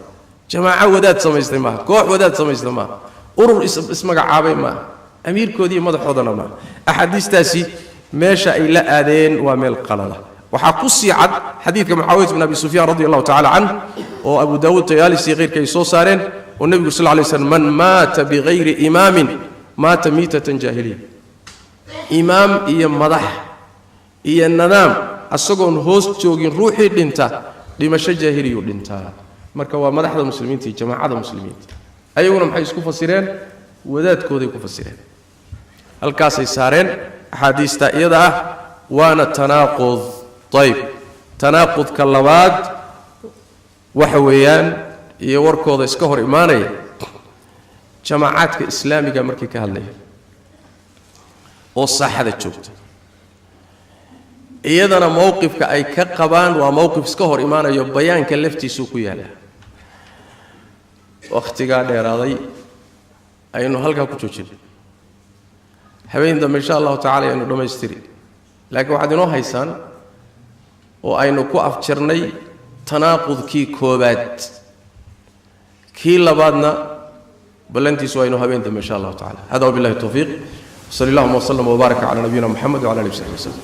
jamaaco wadaad samaystay maaha, koox wadaad samaystay maaha, urur ismagacaabay maaha, amiirkoodii madaxoodana maaha. Axaadiistaasi meesha ay la aadeen waa meel qalada. Waxaa ku sii cad xadiidka Mucaawiyat bin Abi Sufyaan radi allahu tacala canh, oo Abu Daawuud Tayaalisi keyrka ay soo saareen, oo nebigu sal lay slam: man maata bigayri imaamin maata miitatan jaahiliya. Imaam iyo madax iyo nidaam asagoon hoos joogin ruuxii dhinta, dhimasho jaahiliyuu dhintaa. Marka waa madaxda muslimiinta iyo jamaacada muslimiinta. Ayaguna maxay isku fasireen? Wadaadkooday ku fasireen, halkaasay saareen axaadiista iyada ah, waana tanaaqud. Ayb. Tanaaqudka labaad waxa weeyaan iyo warkooda iska hor imaanaya jamaacaadka islaamiga markii ka hadlaya oo saaxada joogta, iyadana mowqifka ay ka qabaan waa mowqif iska hor imaanayo, bayaanka laftiisuu ku yaallaa. Wakhtigaa dheeraaday, aynu halkaa ku joojinay. Habeen dambe insha Allahu tacala aynu dhammaystiri, laakiin waxaad inoo haysaan oo aynu ku afjarnay tanaaqudkii koobaad. Kii labaadna ballantiisu waa inuu habeen dambe insha Allahu tacala. Hada wabillahi towfiiq, wsali allahuma wslm wbaaraka cala nabiyina Moxamed wcala alihi w saxbi waslem.